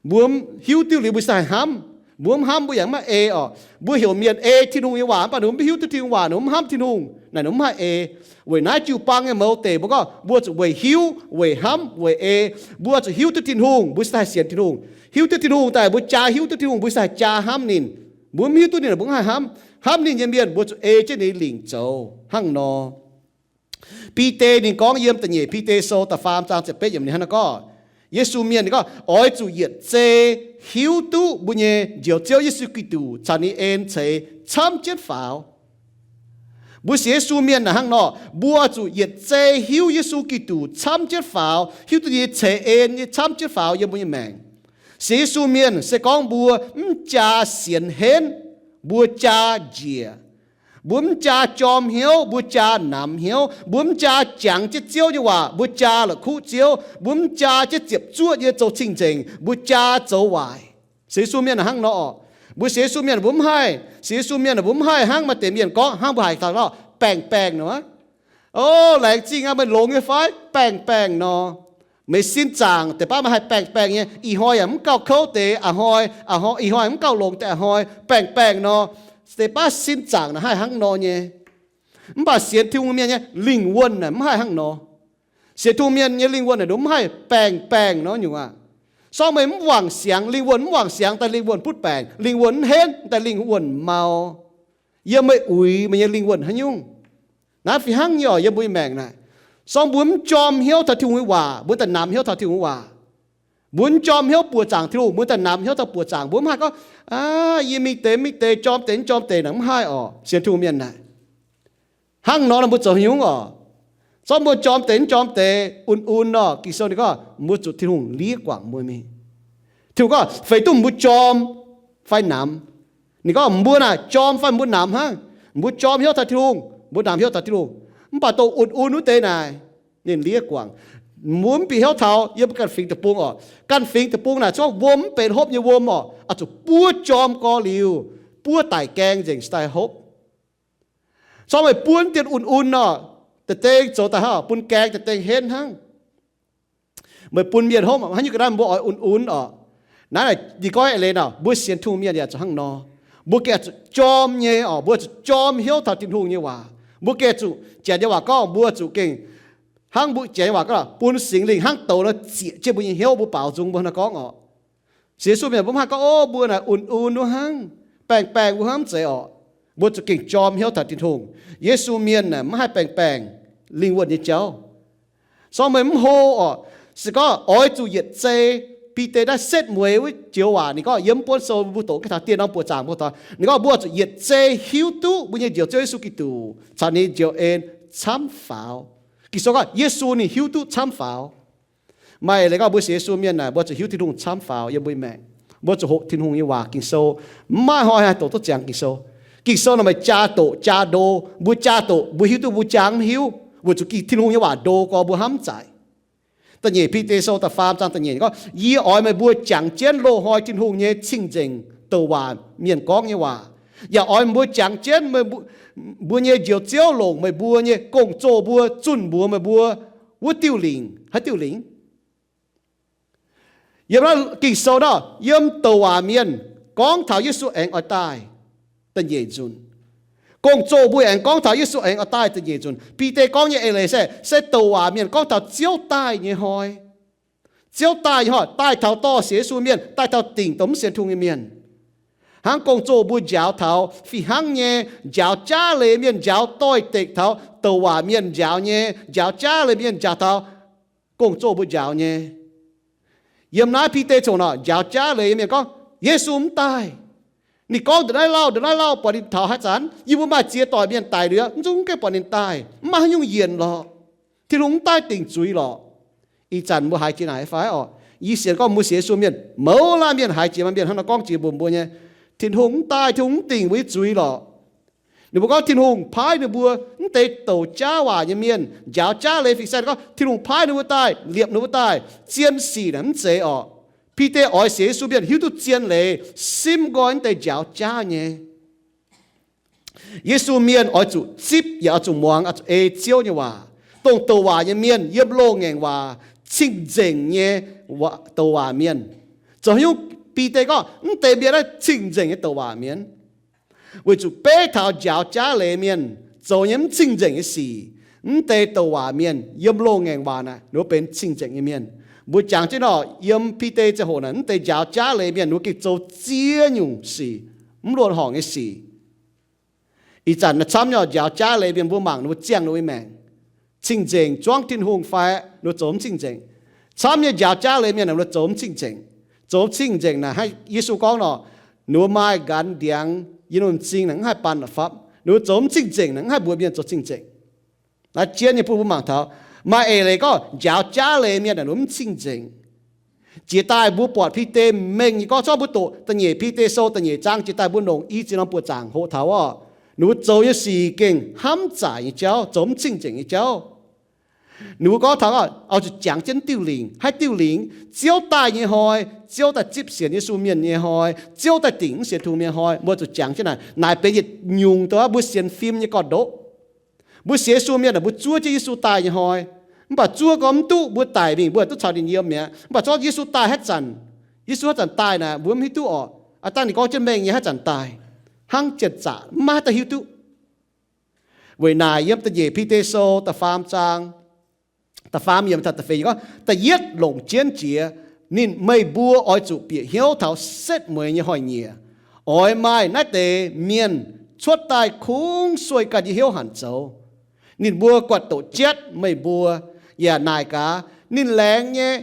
Mbuo mv hiuv duqv liuz mbuo se haih hnamv. Mbuo mv hnamv mbuo yaac mv haih ei oc. Mbuo heuc mienh ei Tin-Hungh nyei waac mv baac ninh mbuo mv hiuv duqv Tin-Hungh waac, ninh mbuo mv hnamv Tin-Hungh naaic, ninh mbuo mv haih ei. Weic naaiv jiu-baang nyei mouz deic mbuo gorngv mbuo zuqc weic hiuv, weic hnamv, weic ei. Mbuo zuqc hiuv duqv Tin-Hungh mbuo se haih sienx Tin-Hungh. Hiuv duqv Tin-Hungh daaih mbuo jaa hiuv duqv Tin-Hungh mbuo se haih jaa hnamv ninh. Mbuo mv hiuv duqv ninh mbuo mv haih hnamv. Hnamv ninh nyei mienh mbuo zuqc ei jienv ninh lingc zoux hnangv nor. Bide ninh gorngv yiem da'nyeic Bide Sou da'faam zaang ziepc betv yiemc ninh hnangv naaiv gorngv, Yesu mienh ninh gorngv, oix zuqc yietc zei hiuv duqv mbuo nyei Njoux Ziouv Yesu Giduc caux ninh en ceix camv jienv faaux. Mbuo sienx Yesu mienh naaic hnangv nor, mbuo zuqc yietc zei hiuv Yesu Giduc camv jienv faaux, hiuv duqv ninh nyei ceix en nyei camv jienv faaux yiem mbuo nyei maengc. Sienx Yesu mienh se gorngv mbuo mv jaa sienx henv, mbuo jaa njiec. Mbuo mv jaa jorm hnyouv, mbuo jaa namx hnyouv. Mbuo mv jaa jangx jienv Ziouv nyei waac, mbuo jaa la'kuqv Ziouv. Mbuo mv jaa jienv ziepc zuoqv nyei zoux cing-nzengc, mbuo jaa zoux waaic. Sienx Yesu mienh hnangv nor oc. Mbuo sienx Yesu mienh mbuo mv haih, sienx Yesu mienh mbuo mv haih hnangv maaih deix mienh gorngv hnangv mbuo haiz taux nor, baengh-baengh nor. O, laengz zingh aqv, meih longx nyei fai? Baengh-baengh nor. Meih sin zaangc deix baav meih haih baengh-baengh nyei, ih hnoi yaac mv gauh kouv deix a'hnoi, a'hnoi, ih hnoi mv gauh longx deix a'hnoi, baengh-baengh nor. Deix baav sin zaangc naaic haih hnangv nor nyei. Mv baac sienx Tin-Hungh mienh nyei lingh wuonh naaic mv haih hnangv nor. Sienx Tin-Hungh mienh nyei lingh wuonh naaic mv haih baengh-baengh nor nyungc aqv. Se gorngv meih mv wangc siangx, lingh wuonh mv wangc siangx daaih lingh wuonh butv baengc, lingh wuonh mv henv daaih lingh wuonh mau. Yiem meih uix meih nyei lingh wuonh haaix nyungc? Naaiv fih hnangv nyei oc, yiem mbuo nyei maengc naaic. Se gorngv mbuo mv jorm hnyouv taux Tin-Hungh nyei waac, mbuo daaih namx hnyouv taux Tin-Hungh nyei waac. Mbuo mv jorm hnyouv buoqc zaangc Tin-Hungh, mbuo daaih namx hnyouv taux buoqc zaangc. Mbuo mv haih gorngv, aa, yie mingh deix mingh deix, jorm deix mv jorm deix naaic mv haih oc, sienx Tin-Hungh mienh naaic. Hnangv nor nor mbuo zoux haaix nyungc oc? Zorqv mbuo jorm deix, jorm deix un-un nor, Ging-Sou ninh gorngv mbuo zuqc Tin-Hungh liev guangc mbuo mingh. Tin-Hungh gorngv feix duqv mbuo jorm fai namx. Ninh gorngv mbuo naaic jorm fai mbuo namx hnangv. Mbuo jorm hnyouv taux Tin-Hungh, mbuo namx hnyouv taux Tin-Hungh. Mv baac dongh un-un wuov deix naaic, ninh liev guangc. Mbuo mv bieqc hnyouv taux yiem ganh fingx deic-bung oc. Ganh fingx deic-bung naaic corc wuom mv benx hopv nyei wuom oc, oix zuqc buov jorm gorx liuz, buov daic gaeng nzengc se daaih hopv. Corc meih buov dien un-un nor, da'deng zoux daaih hnangv, bun gaeng da'deng henv hnangv. Meih bun mienh hopv haaix nyungc ga'naaiv mbuo oix un-un oc. Naaiv ninh gorngv eix leiz nor, mbuo sienx Tin-Hungh mienh yaac zuqc hnangv nor. Mbuo gengh zuqc jorm nyei oc, mbuo zuqc jorm hnyouv taux Tin-Hungh nyei waac. Mbuo gengh zuqc, Janx nyei waac gorngv, mbuo zuqc gengh hnangv mbuo Janx nyei waac gorngv, bun Singx Lingh hnangv douz nor zieqc jienv mbuo nyei hnyouv, mbuo baaux nzung mbuo hnangv nor gorngv oc. Sienx Yesu mienh mbuo mv haih gorngv, ov, mbuo naaic un-un wuov hnangv, baengh baengh wuov hnangv, mv zeiz oc. Mbuo zuqc gengh jorm hnyouv taux Tin-Hungh. Yesu mienh naaic maiv haih baengh baengh lingh wuonh nyei jauv. Sorng meih mv hlo oc. Se gorngv oix zuqc yietc zei, Bide naaiv setv mueiz wuov joux waac ninh gorngv yiem buonv sou mbuo doqc ga'taux dieh norm buoqc zaangc mbuo taux, ninh gorngv mbuo zuqc yietc zei hiuv duqv mbuo nyei Njoux Ziouv Yesu Giduc caux ninh njoux en camv faaux. Ging-Sou gorngv Yesu ninh hiuv duqv camv faaux. Maaih leiz gorngv mbuo sienx Yesu mienh naaic, mbuo zuqc hiuv Tin-Hungh camv faaux yiem mbuo nyei maengc. Mbuo zuqc hoqc Tin-Hungh nyei waac Ging-Sou. Mv maaih hnoi haih doqc duqv ziangx Ging-Sou. Ging-Sou naaic maaih jaa doqc jaa ndo. Mbuo jaa doqc mbuo hiuv duqv, mbuo jaa mv hiuv, weic zuqc Ging, Tin-Hungh nyei waac ndo gorx mbuo hnamv mv zaic. Da'nyeic Bide Sou da'faam zaang da'nyeic gorngv, yie oix meih mbuo jangx jienv loz-hnoi Tin-Hungh nyei cing-nzengc douc waac mienh gorngv nyei waac, yaac oix meih mbuo jangx jienv mbuo nyei Njoux Ziouv longc meih mbuo nyei gong-zoh mbuo zunh mbuox meih mbuo wuov diuh lingc, haaix diuh lingc? Yiem naaiv Ging-Sou nor, yiem douc waac mienh gorngv taux Yesu aengx oix daaih da'nyeic nzunc. Gong-zoh mbuo aengx gorngv taux Yesu aengx oix daaih da'nyeic nzunc. Bide gorngv nyei eix leiz se, se douc waac mienh gorngv taux Ziouv daaih nyei hnoi. Ziouv daaih nyei hnoi, daaih taux dorh sienx Yesu mienh, daaih taux dingc dongh mv sienx Tin-Hungh nyei mienh. Hnangv gong-zoh mbuo njaaux taux fih hnangv nyei, njaaux jaav leiz mienh, njaaux doix-dekc taux douc waac mienh njaaux nyei, njaaux jaav leiz mienh njaaux taux gong-zoh mbuo njaaux nyei. Yiem naaiv Bide congx nor njaaux jaav leiz mienh gorngv, Yesu mv daaih. Ninh gorngv ndongc naaiv lauh, ndongc naaiv lauh, buatc ninh taux haaix zanc, yie mbuo maaih ziex doic mienh daic liuz, mv zungv gaengh buatc ninh daaih, mv maaih haaix nyungc yienc lorqc. Tin-Hungh mv daaih dingc zuiz lorqc. Ih zanc mbuo haiz jiex naaic fai oc? Yie sienx gorngv mbuo sienx Yesu mienh, mouz laanh mienh haiz jiex, maaih mienh hnangv nor gorngv jiex mbuox mbuo nyei, Tin-Hungh mv daaih, Tin-Hungh mv dingc mbuo nyei zuiz lorqc. Ninh mbuo gorngv Tin-Hungh paaiv ninh mbuo, mv deix douc jaav waac nyei mienh, njaaux jaav leiz fih saeng gorngv Tin-Hungh paaiv ninh mbuo daaih, liepc ninh mbuo daaih, zien sic naaic mv zeiz oc. Bide oix sienx Yesu mienh hiuv duqv zien leiz, simv nqoi mv deix njaaux jaav nyei. Yesu mienh oix zuqc zipv yaac oix zuqc muangx, oix zuqc ei Ziouv nyei waac. Dongh douc waac nyei mienh yiem loz-ngaengc waac cing-nzengc nyei douc waac mienh. Zoux haaix nyungc Bide gorngv mv deix mienh naaiv cing-nzengc nyei douc waac mienh? Weic zuqc beiv taux njaaux jaav leiz mienh zoux nyei mv cing-nzengc nyei sic, mv deix douc waac mienh yiem loz-ngaengc waac naaic ninh mbuo benx cing-nzengc nyei mienh. Mbuo jangx jienv nor, yiem Bide ziangh hoc naaic mv deix njaaux jaav leiz mienh ninh mbuo gengh zoux ziex nyungc sic, mv luonx horngc nyei sic. Ih zanc camv nyei njaaux jaav leiz mienh mbuo mangc ninh mbuo ziangh ninh mbuo nyei maengc. Cing-nzengc zuangv Tin-Hungh fai ninh mbuo zoux mv cing-nzengc. Camv nyei njaaux jaav leiz mienh ninh mbuo zoux mv cing-nzengc. Zoux mv cing-nzengc naaic hnangv Yesu gorngv nor, ninh mbuo maaih nqanx ndiangx yiem ninh mbuo m'zing naaic mv haih baan la'fapv. Ninh mbuo zoux mv cing-nzengc naaic mv haih mbuox mienh zoux cing-nzengc. Naaiv jienv nyei bun mbuo mangc taux, maaih eix leiz gorngv njaaux jaav leiz mienh naaic ninh mbuo mv cing-nzengc. Jiex daaih mbuo buatc Bide mengh nyei gorngv, zorqv mbuo doqc da'nyeic Bide Sou da'nyeic zaang jiex daaih mbuo longc i ziex norm buoqc zaangc hoqc taux orqc, ninh mbuo zoux nyei sic gengh hnamv zaaic nyei jauv, zoux mv cing-nzengc nyei jauv. Ninh mbuo gorngv taux oix zuqc jangx jienv diuh lingc. Haaix diuh lingc? Ziouv daaih nyei hnoi, Ziouv daaih zipv sienx Yesu mienh nyei hnoi, Ziouv daaih dingc mv sienx Tin-Hungh mienh hnoi, mbuo zuqc jangx jienv naaic. Naaic benx yietc nyungc dongh mbuo sienx fim nyei gorn-ndoqv. Mbuo sienx Yesu mienh aah, mbuo zuov jienv Yesu daaih nyei hnoi. Mv baac zuov gorngv mv duqv, mbuo daic mingh mbuo duqv caux ninh yiem mi'aqv. Mv baac zorqv Yesu daaih haaix zanc, Yesu haaix zanc daaih naaic mbuo mv hiuv duqv orqc. Aav dangh ninh gorngv jienv mengh nyei haaix zanc daaih, hnangv janx-zaqc mv maaih haaix dauh hiuv duqv. Weic naaic yiem da'nyeic Bide Sou da'faam zaang, da'faam yiemc taux da'feix gorngv, da'yietv longc jienv jiex, ninh, meih mbuo oix zuqc bieqc hnyouv taux setv mueiz nyei hnoi-nyieqc. Oix maaih naaiv deix mienh cuotv daaih kungx sueih ganh nyei hnyouv hanc zoux. Ninh mbuo buatc doqc jatv meih mbuo, yaac naaic gaax, ninh laengz nyei,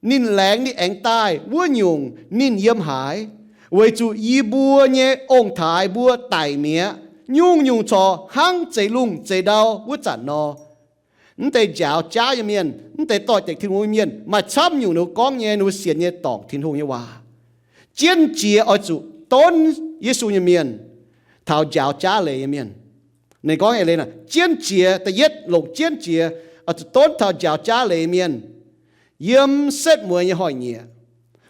ninh laengz ninh aengx daaih wuov nyungc ninh yiem haaix? Weic zuqc yie mbuo nyei ong-taaix mbuo daic mi'aqv, nyungc-nyungc corc hnangv zeix lungh zeix ndau wuov zanc nor. Mv deix njaaux jaav nyei mienh, mv deix doix-dekc Tin-Hungh nyei mienh, maaih camv nyungc ninh mbuo gorngv nyei, ninh mbuo sienx nyei dorngc Tin-Hungh nyei waac. Jienv jiex oix zuqc donv Yesu nyei mienh taux njaaux jaav leiz nyei mienh. Ninh gorngv eix leiz naaic, jienv jiex, da'yietv longc jienv jiex oix zuqc donv taux njaaux jaav leiz nyei mienh yiem setv mueiz nyei hnoi-nyieqc.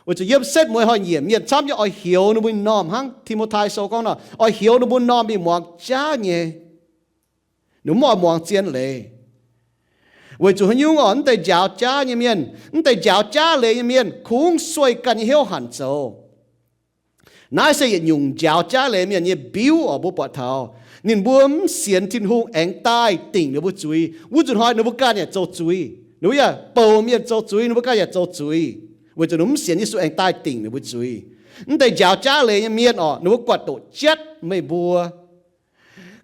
Weic zuqc yiem setv mueiz hnoi-nyieqc mienh camv nyei oix hioux ninh mbuo nyei m'normh hnangv Ti^mo^tai Sou gorngv nor, oix hioux ninh mbuo m'normh mingh muangx jaav nyei. Ninh mbuo mv oix muangx zien leiz. Weic zuqc haaix nyungc orqc? Mv deix njaaux jaav nyei mienh, mv deix njaaux jaav leiz nyei mienh kungx sueih ganh nyei hnyouv hanc zoux. Naaiv se yietc nyungc njaaux jaav leiz mienh nyei mbiuv orqc, mbuo buatc taux ninh mbuo mv sienx Tin-Hungh aengx daaih dingc ninh mbuo zuiz. Wuov nzunc hnoi ninh mbuo ganh yaac zoux zuiz. Ninh mbuo yaac bouc mienh zoux zuiz, ninh mbuo ganh yaac zoux zuiz, weic zuqc ninh mbuo mv sienx Yesu aengx daaih dingc ninh mbuo zuiz. Mv deix njaaux jaav leiz nyei mienh orqc, ninh mbuo guatc doqc jatv meih mbuo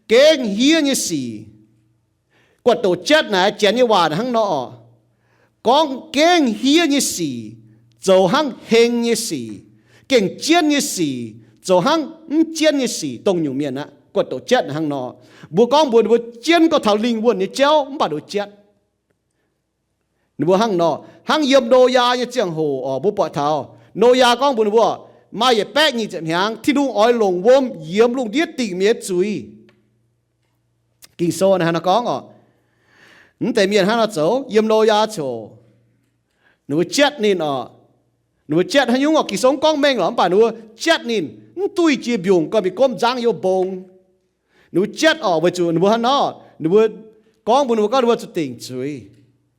gengh hniev nyei sic. Guatc doqc jatv naaic, Janx nyei waac hnangv nor orqc, gorngv gengh hniev nyei sic zoux hnangv heng nyei sic, gengh jienv nyei sic zoux hnangv mv jienv nyei sic. Dongh nyungc mienh aqv, guatc doqc jatv hnangv nor. Mbuo gorngv mbuox ninh mbuo jienv gorngv taux lingh wuonh nyei jauv, mv baac ninh mbuo jatv. Ninh mbuo hnangv nor, hnangv yiem Noyaa nyei ziangh hoc orqc, mbuo buatc taux Noyaa gorngv mbuox ninh mbuo, maaih yietc baeqv nyic ziepc hnyangx Tin-Hungh oix longc wuom yiemx lungh ndiev dingc mienh nyei zuiz. Ging-Sou naaiv hnangv nor gorngv orqc. Mv deix mienh hnangv nor zoux yiem Noyaa ziouc, ninh mbuo jatv ninh orqc. Ninh mbuo jatv haaix nyungc orqc? Ging-Sou mv gorngv mengh lorqc, mv baac ninh mbuo jatv ninh, mv duih jiex mbiungc, gorngv mingh gomv nzangv youh mbong. Ninh mbuo jatv orqc, weic zuqc ninh mbuo hnangv nor, ninh mbuo gorngv mbuox ninh mbuo gorngv ninh mbuo zuqc dingc zuiz.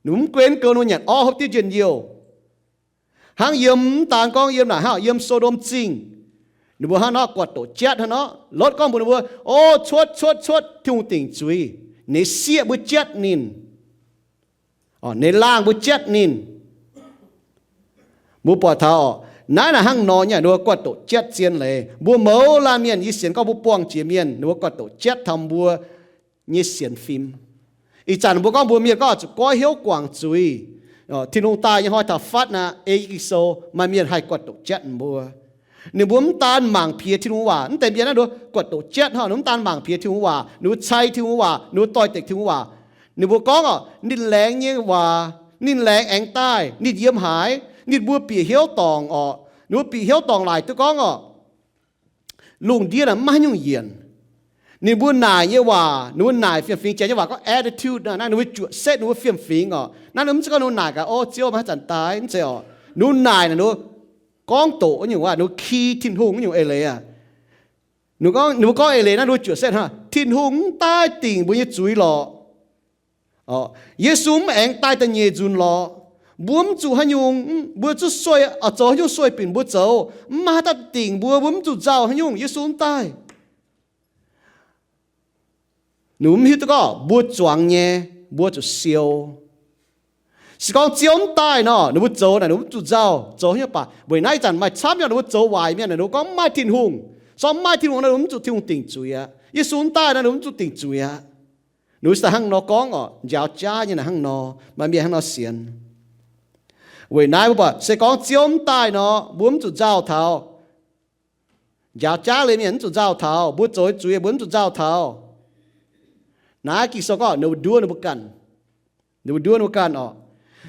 Ninh mbuo mv guen goux ninh mbuo nyanc orv hopv diuv njien-youh. Hnangv yiem mv daan gorngv yiem naaic hnangv yiem So^ndom Zingh, ninh mbuo hnangv nor guatc doqc jatv hnangv nor. Lotv gorngv mbuox ninh mbuo, O, cuotv, cuotv, cuotv, Tin-Hungh dingc zuiz. Ninh sieqv mbuo jatv ninh. Ninh laangh mbuo jatv ninh. Mbuo buatc taux orqc, naaiv naaic hnangv nor nyei, ninh mbuo guatc doqc jatv zien leiz. Mbuo mouz laanh mienh, yie sienx gorngv mbuo buangh jiex mienh, ninh mbuo guatc doqc jatv taux mbuo nyei sienx fim. Ih zanc mbuo gorngv mbuo mienh gorngv zuqc goiv hnyouv guangc zuiz. Tin-Hungh daaih nyei hnoi taux fatv naaic, ei Ging-Sou, maaih mienh haih guatc doqc jatv mbuo. Ninh mbuo mv daan mangc piex Tin-Hungh waac. Mv deix mienh naaiv ninh mbuo guatc doqc jatv hnangv, ninh mbuo mv daan mangc piex Tin-Hungh waac, ninh mbuo cai Tin-Hungh waac, ninh mbuo doix-dekc Tin-Hungh waac. Ninh mbuo gorngv orqc, ninh laengz nyei waac, ninh laengz aengx daaih, ninh yiem haaix, ninh mbuo bieqc hnyouv dorngc orqc. Ninh mbuo bieqc hnyouv dorngc laaic duqv gorngv orqc, lungh ndiev naaic mv maaih haaix nyungc yienc. Ninh mbuo naaic nyei waac, ninh mbuo naaic fiem-fingx, Janx nyei waac gorngv attitude naaic, ninh mbuo juoqc setv ninh mbuo fiem-fingx orqc. Naaiv ninh mbuo mv zeiz gorngv ninh mbuo naaic gaax, O Ziouv, meih haaix zanc daaih? Mv zeiz orqc. Ninh mbuo naaic naaic ninh mbuo gorngv doqc wuov nyungc waac, ninh mbuo ki Tin-Hungh wuov nyungc eix leiz aqv. Ninh mbuo gorngv, ninh mbuo gorngv eix leiz naaiv, ninh mbuo juoqc setv hnangv, Tin-Hungh mv daaih dingc mbuo nyei zuiz lorqc. Yesu mv aengx daaih da'nyeic nzunc lorqc. Mbuo mv zuqc haaix nyungc, mbuo zuqc sueih, zoux haaix nyungc sueih binc mbuo zoux, mv maaih haaix dauh dingc mbuo, mbuo mv zuqc nzauh haaix nyungc, Yesu mv daaih. Ninh mbuo mv hiuv duqv gorngv mbuo zuangx nyei, mbuo zuqc siou. Se gorngv Ziouv mv daaih nor, ninh mbuo zoux naaic ninh mbuo mv zuqc nzauh, zoux haaix nyungc baac. Weic naaiv ih zanc maaih camv nyei ninh mbuo zoux waaic mienh naaic, ninh mbuo gorngv mv maaih Tin-Hungh. Se gorngv mv maaih Tin-Hungh naaic, ninh mbuo mv zuqc Tin-Hungh dingc zuiz aqv. Yesu mv daaih naaic, ninh mbuo mv zuqc dingc zuiz aqv. Ninh mbuo se hnangv nor gorngv orqc, njaaux jaav nyei naaic hnangv nor, maaih mienh hnangv nor sienx. Weic naaiv mbuo buatc se gorngv Ziouv mv daaih nor, mbuo mv zuqc nzauh taux. Njaaux jaav leiz mienh mv zuqc nzauh taux, mbuo zoux nyei zuiz mbuo mv zuqc nzauh taux. Naaiv Ging-Sou gorngv ninh mbuo nduov ninh mbuo ganh. Ninh mbuo nduov ninh mbuo ganh orqc.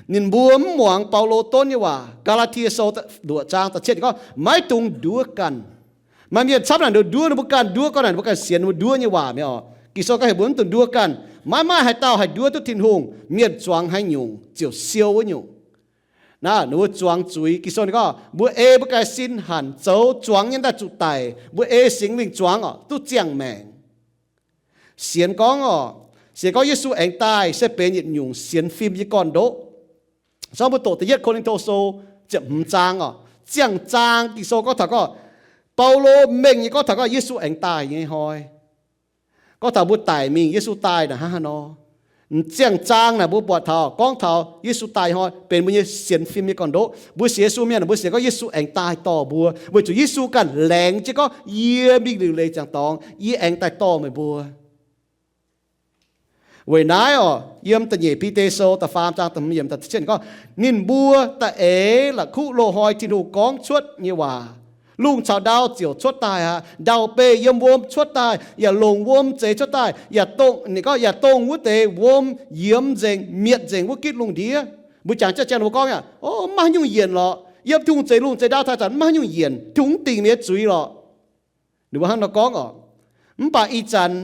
Ninh mbuo mv muangx Baulo donv nyei waac. Gaa^laa^tie Sou luoqc zaang da'cietv gorngv, maiv dungx nduov ganh. Maaih mienh camv naaic ninh mbuo nduov ninh mbuo ganh, nduov gorngv naaic ninh mbuo ganh sienx ninh mbuo nduov nyei waac mi'aqv orqc. Ging-Sou gorngv heuc mbuo mv dungx nduov ganh. Maiv maaih haaix dauh haih nduov duqv Tin-Hungh. Mienh zuangx haaix nyungc ziouc siou wuov nyungc. Naaiv ninh mbuo zuangx zuiz. Ging-Sou ninh gorngv mbuo ei mbuo ganh sin hanc zoux, zuangx nyei daaih zuqc daic. Mbuo ei Singx Lingh zuangx orqc, duqv ziangh maengc. Sienx gorngv orqc, sienx gorngv Yesu aengx daaih se benx yietc nyungc sienx fim nyei gorn-ndoqv. Sorng mbuo doqc da'yietv Ko^lin^to Sou ziepc hmz zaang orqc, ziangh zaang Ging-Sou gorngv taux gorngv, Baulo mengh nyei gorngv taux gorngv Yesu aengx daaih nyei hnoi. Gorngv taux mbuo daic mingh, Yesu daaih naaic hnangv haaix nor. Ziangh zaang naaic mbuo buatc taux gorngv taux Yesu daaih hnoi benx mbuo nyei sienx fim nyei gorn-ndoqv. Mbuo sienx Yesu mienh, mbuo sienx gorngv Yesu aengx daaih dorh mbuo, weic zuqc Yesu ganh laengz jienv gorngv, yie mingh liuc leiz ziangx dorngx, yie aengx daaih dorh meih mbuo. Weic naaiv orqc, yiem da'nyeic Bide Sou da'faam zaang da'hmz yiemc da'cietv gorngv, ninh mbuo da'eix la'kuqv loz-hnoi Tin-Hungh gorngv cuotv nyei waac. Lungh caux ndau ziouc cuotv daaih aqv. Ndau-beih yiem wuom cuotv daaih, yaac longc wuom zeix cuotv daaih, yaac dongh, ninh gorngv yaac dongh wuov deix wuom yiemx nzengc, mietc nzengc wuov gitv lungh ndiev. Mbuo jangx jatv janx mbuo gorngv yaac, o, maiv nyungc yienc lorqc. Yiem Tin-Hungh zeix lungh zeix ndau taux ih zanc maiv nyungc yienc. Tin-Hungh mv dingc ninh nyei zuiz lorqc. Ninh mbuo hnangv nor gorngv orqc. Mv baac ih zanc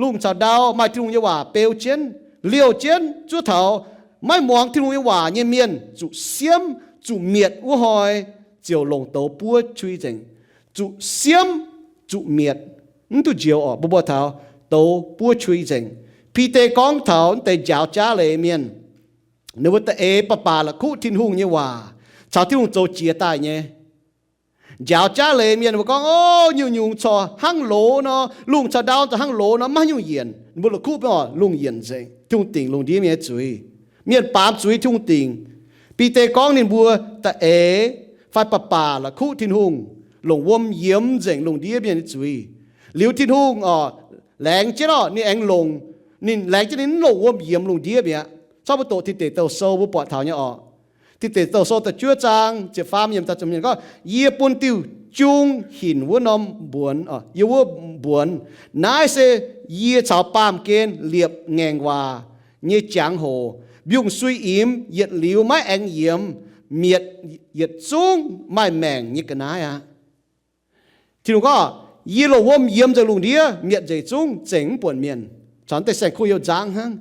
lungh caux ndau maaih Tin-Hungh nyei waac beu jienv, liouh jienv zuov taux maiv muangx Tin-Hungh nyei waac nyei mienh zuqc siemv, zuqc mietc wuov hnoi ziouc longc douz buov qui nzengc. Zuqc siemv, zuqc mietc, mv duqv njoux orqc. Mbuo mbuox taux douz buov qui nzengc. Bide gorngv taux naaiv deix njaaux jaav leiz mienh, ninh mbuo da'eix baac baac la'kuqv Tin-Hungh nyei waac caux Tin-Hungh zoux jiex daaih nyei. Njaaux jaav leiz mienh mbuo gorngv, o, nyungc-nyungc corc hnangv loz nor, lungh caux ndau corc hnangv loz nor, maiv nyungc yienc. Mbuo la'kuqv mv oc, lungh yienc nzengc. Tin-Hungh dingc lungh ndiev mienh nyei zuiz. Mienh baamz zuiz Tin-Hungh dingc. Bide gorngv ninh mbuo da'eix fai baac baac la'kuqv Tin-Hungh, longc wuom yiemx nzengc lungh ndiev mienh nyei zuiz. Liuz Tin-Hungh oc, laengz jienv oc, ninh aengx longc, ninh laengz jienv ninh mv longc wuom yiemx lungh ndiev mi'aqv. Corc mbuo doqc Tin Deic Douh Sou mbuo buatc taux nyei oc. Tin Deic Douh Sou da'juov zaang ziepc faam yiemc daaih ziepc hmz gorngv, yie bun diuh jung hinc wuov norm mbuonx, yie wuov mbuonx, naaiv se yie caux baamh gen liepc ngaengc waac nyei jangx-hoc, mbiungc-suiv-imx yietc liuz maiv aengx yiemx, mietc yietc zungv maaih maengc nyei ga'naaiv aqv. Tin-Hungh gorngv, yie longc wuom yiemx nzengc lungh ndiev, mietc nzengc zungv zengc mv buonc mienh. Caux naaiv deix saeng-kuv youh nzangv hnangv.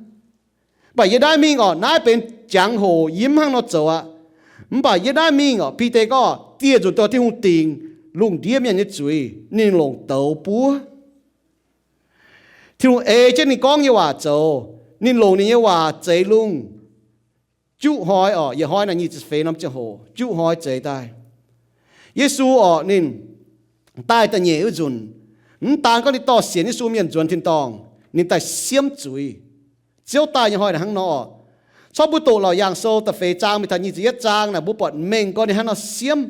Mv baac yie naaiv mingh orqc, naaiv benx jangx-hoc, yie mv hnangv nor zoux aqv. Mv baac yie naaiv mingh orqc, Bide gorngv dieh nzunc dorh Tin-Hungh dingc lungh ndiev mienh nyei zuiz, ninh longc douz buov. Tin-Hungh ei jienv ninh gorngv nyei waac zoux. Ninh longc ninh nyei waac zeix lungh. Juqv hnoi orqc, yietc hnoi naaic nyic ziepc feix norm ziangh hoc, juqv hnoi zeix daaih. Yesu orqc, ninh daaih da'nyeic wuov nzunc, mv daan gorngv ninh dorh sienx Yesu mienh nzuonx tin-dorngh, ninh daaih siemv zuiz. Ziouv daaih nyei hnoi naaic hnangv nor orqc. Corc mbuo doqc Laauc Yaangh Sou da'feix zaang mingh taux nyic ziepc yietv zaang naaic, mbuo buatc mengh gorngv ninh hnangv nor siemv.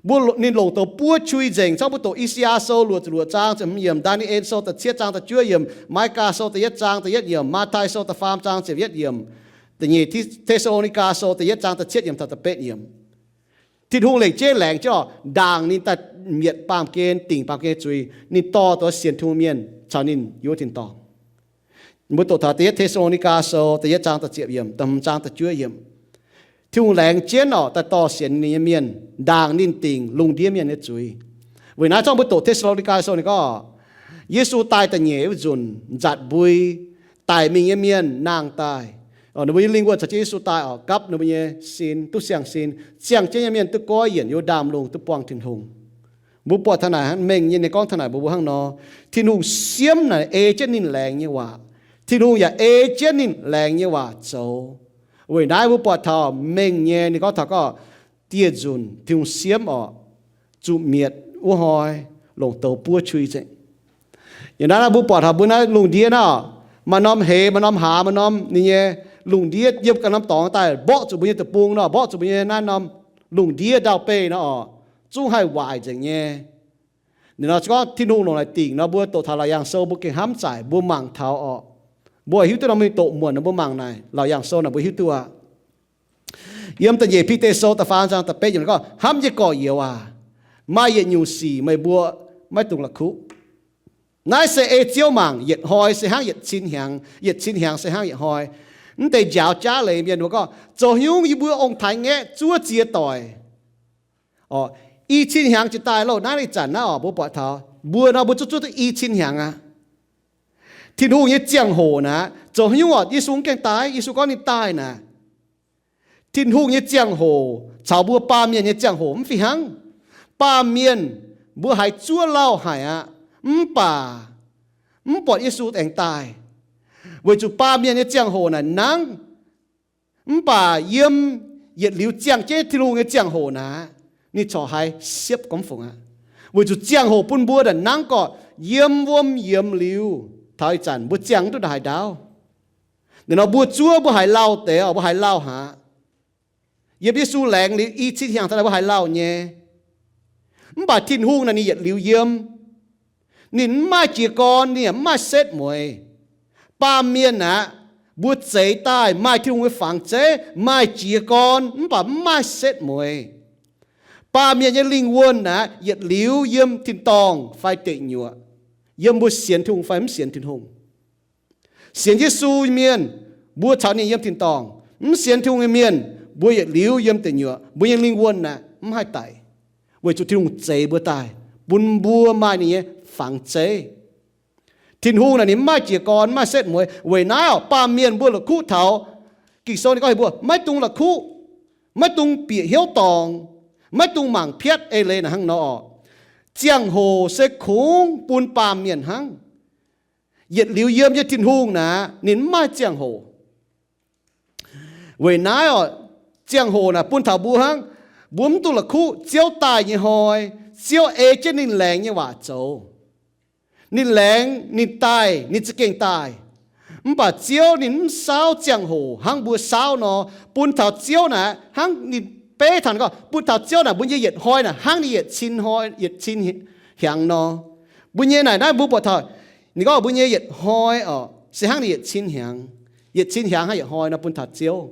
Mbuo, ninh longc douz buov qui nzengc. Corc mbuo doqc I^saa^yaa Sou luoqc ziepc luoqc zaang ziepc hmz yiemc, Ndaa^ni^en Sou da'cietv zaang da'juov yiemc, Maaikaav Sou da'yietv zaang da'yietv yiemc, Matv^tai Sou da'faam zaang ziepc yietv yiemc, da'nyeic Te^saa^lo^ni^gaa Sou da'yietv zaang da'cietv yiemc taux da'betv yiemc. Tin-Hungh lengc jeiv laengz jienv orqc, ndaangc ninh daaih mietc baamh gen, dingc baamh gen zuiz, ninh dorh duqv sienx Tin-Hungh mienh caux ninh yiem wuov tin-dorngh. Mbuo doqc taux da'yietv Te^saa^lo^ni^gaa Sou da'yietv zaang da'ziepc yiemc, da'hmz zaang da'juov yiemc. Tin-Hungh laengz jienv orqc, daaih dorh sienx ninh nyei mienh, ndaangc ninh dingc lungh ndiev mienh nyei zuiz. Weic naaiv zorqv mbuo doqc Te^saa^lo^ni^gaa Sou ninh gorngv, Yesu daaih da'nyeic wuov nzunc, nzatc mbui daic mingh nyei mienh nangh daaih. Ninh mbuo nyei lingh wuonh caux jienv Yesu daaih orqc, gapv ninh mbuo nyei sin, duqv siang-sin. Ziangh jienv nyei mienh duqv goiv yienc, yiem ndaamv-lungh duqv buangh Tin-Hungh. Mbuo buatc taux naaic hnangv, mengh nyei ninh gorngv taux naaic mbuox mbuo hnangv nor, Tin-Hungh siemv naaic ei jienv ninh laengz nyei waac. Tin-Hungh yaac ei jienv ninh laengz nyei waac zoux. Weic naaiv mbuo buatc taux mengh nyei ninh gorngv taux gorngv dieh nzunc Tin-Hungh siemv orqc, zuqc mietc wuov hnoi longc douz buov qui nzengc. Yiem naaiv mbuo buatc taux mbuo naaiv lungh ndiev naaiv, maaih norm heix, maaih norm hlaax, maaih norm ninh nyei lungh ndiev yiem ganh norm dorngx daaih mborqv zuqc mbuo nyei deic-bung nor, mborqv zuqc mbuo nyei naaiv norm lungh ndiev ndau-beih nor orqc, zungv haih waaic nzengc nyei. Ninh nor gorngv Tin-Hungh longc naaic dingc nor, mbuo doqc taux Laauc Yaangh Sou mbuo gengh hnamv zaaic, mbuo mangc taux orqc. Mbuo hiuv duqv norm mingh doqc muonc nor mbuo mangc naaic, Laauc Yaangh Sou naaic mbuo hiuv duqv aqv. Yiem da'nyeic Bide Sou da'faam zaang da'betv yiemc gorngv, hnamv nyei gorx-youz aac, maaih yietc nyungc sic meih mbuo maiv dungx la'kuqv. Naaiv se ei Ziouv mangc, yietc hnoi se hnangv yietc cin hnyangx, yietc cin hnyangx se hnangv yietc hnoi. Mv deix njaaux jaav leiz mienh mbuo gorngv, zoux haaix nyungc yie mbuo ong-taaix ngaeqv zuov ziex doic, orqc, i cin hnyangx jiex daaih loh. Naaiv ih zanc naaiv orqc, mbuo buatc taux mbuo nor, mbuo zuqv zuov duqv i cin hnyangx aqv. Tin-Hungh nyei ziangh hoc naaic, zoux haaix nyungc orqc, Yesu mv gaengh daaih, Yesu gorngv ninh daaih naaic, Tin-Hungh nyei ziangh hoc caux mbuo baamh mienh nyei ziangh hoc mv fih hnangv. Baamh mienh mbuo haiz zuov lauh haic aqv, mv baac mv buatc Yesu aengx daaih, weic zuqc baamh mienh nyei ziangh hoc naaic nangv. Mv baac yiem yietc liuz ziangh jienv Tin-Hungh nyei ziangh hoc naaic, ninh corc haiz siepv gormx fungc aqv. Weic zuqc ziangh hoc bun mbuo naaic nangv gorqv yiem wuom yiemx liuz, taux ih zanc mbuo ziangh mv duqv haaix ndaauv. Ninh nor mbuo zuov mbuo haiz lauh deix, mbuo haiz lauh haic. Yiem Yesu laengz liuz i cin hnyangx taux naaic mbuo haiz lauh nyei. Mv baac Tin-Hungh naaic ninh yietc liuz yiem. Ninh mv maaih jiez gorn, ninh yaac mv maaih setv mueiz. Baamh mienh aqv, mbuo zeix daaih maaih Tin-Hungh nyei fangx zeiv, maaih jiez gorn mv baac mv maaih setv mueiz. Baamh mienh nyei lingh wuonh naaic yietc liuz yiem tin-dorngh fai deic nyuoqc, yiem mbuo sienx Tin-Hungh fai mv sienx Tin-Hungh. Sienx Yesu nyei mienh, mbuo caux ninh yiem tin-dorngh. Mv sienx Tin-Hungh nyei mienh, mbuo yietc liuz yiem deic nyuoqc, mbuo nyei lingh wuonh naaic mv haih daic, weic zuqc Tin-Hungh zeix mbuo daaih, bun mbuo maaih ninh nyei fangx zeiv. Tin-Hungh naaic ninh mv maaih jiez gorn, mv maaih setv mueiz. Weic naaiv orqc, baamh mienh mbuo la'kuqv taux, Ging-Sou ninh gorngv heuc mbuo maiv dungx la'kuqv, maiv dungx bieqc hnyouv dorngx, maiv dungx mangc piatv eix leiz naaic hnangv nor orqc. Ziangh hoc se kungx bun baamh mienh hnangv. Yietc liuz yiem nyei Tin-Hungh naaic ninh mv maaih ziangh hoc. Weic naaiv orqc, ziangh hoc naaic bun taux mbuo hnangv. Mbuo mv dungx la'kuqv Ziouv daaih nyei hnoi, Ziouv ei jienv ninh laengz nyei waac zoux. Ninh laengz, ninh daaih, ninh za'gengh daaih. Mv baac Ziouv ninh mv saauv ziangh hoc hnangv mbuo saauv nor, bun taux Ziouv naaic hnangv ninh beiv taux ninh gorngv, bun taux Ziouv naaic mbuo nyei yietc hnoi naaic hnangv ninh yietc cin hnoi, yietc cin hnyangx nor. Mbuo nyei naaic naaiv mbuo buatc taux, ninh gorngv mbuo nyei yietc hnoi orqc, se hnangv ninh yietc cin hnyangx. Yietc cin hnyangx hnangv yietc hnoi nor bun taux Ziouv.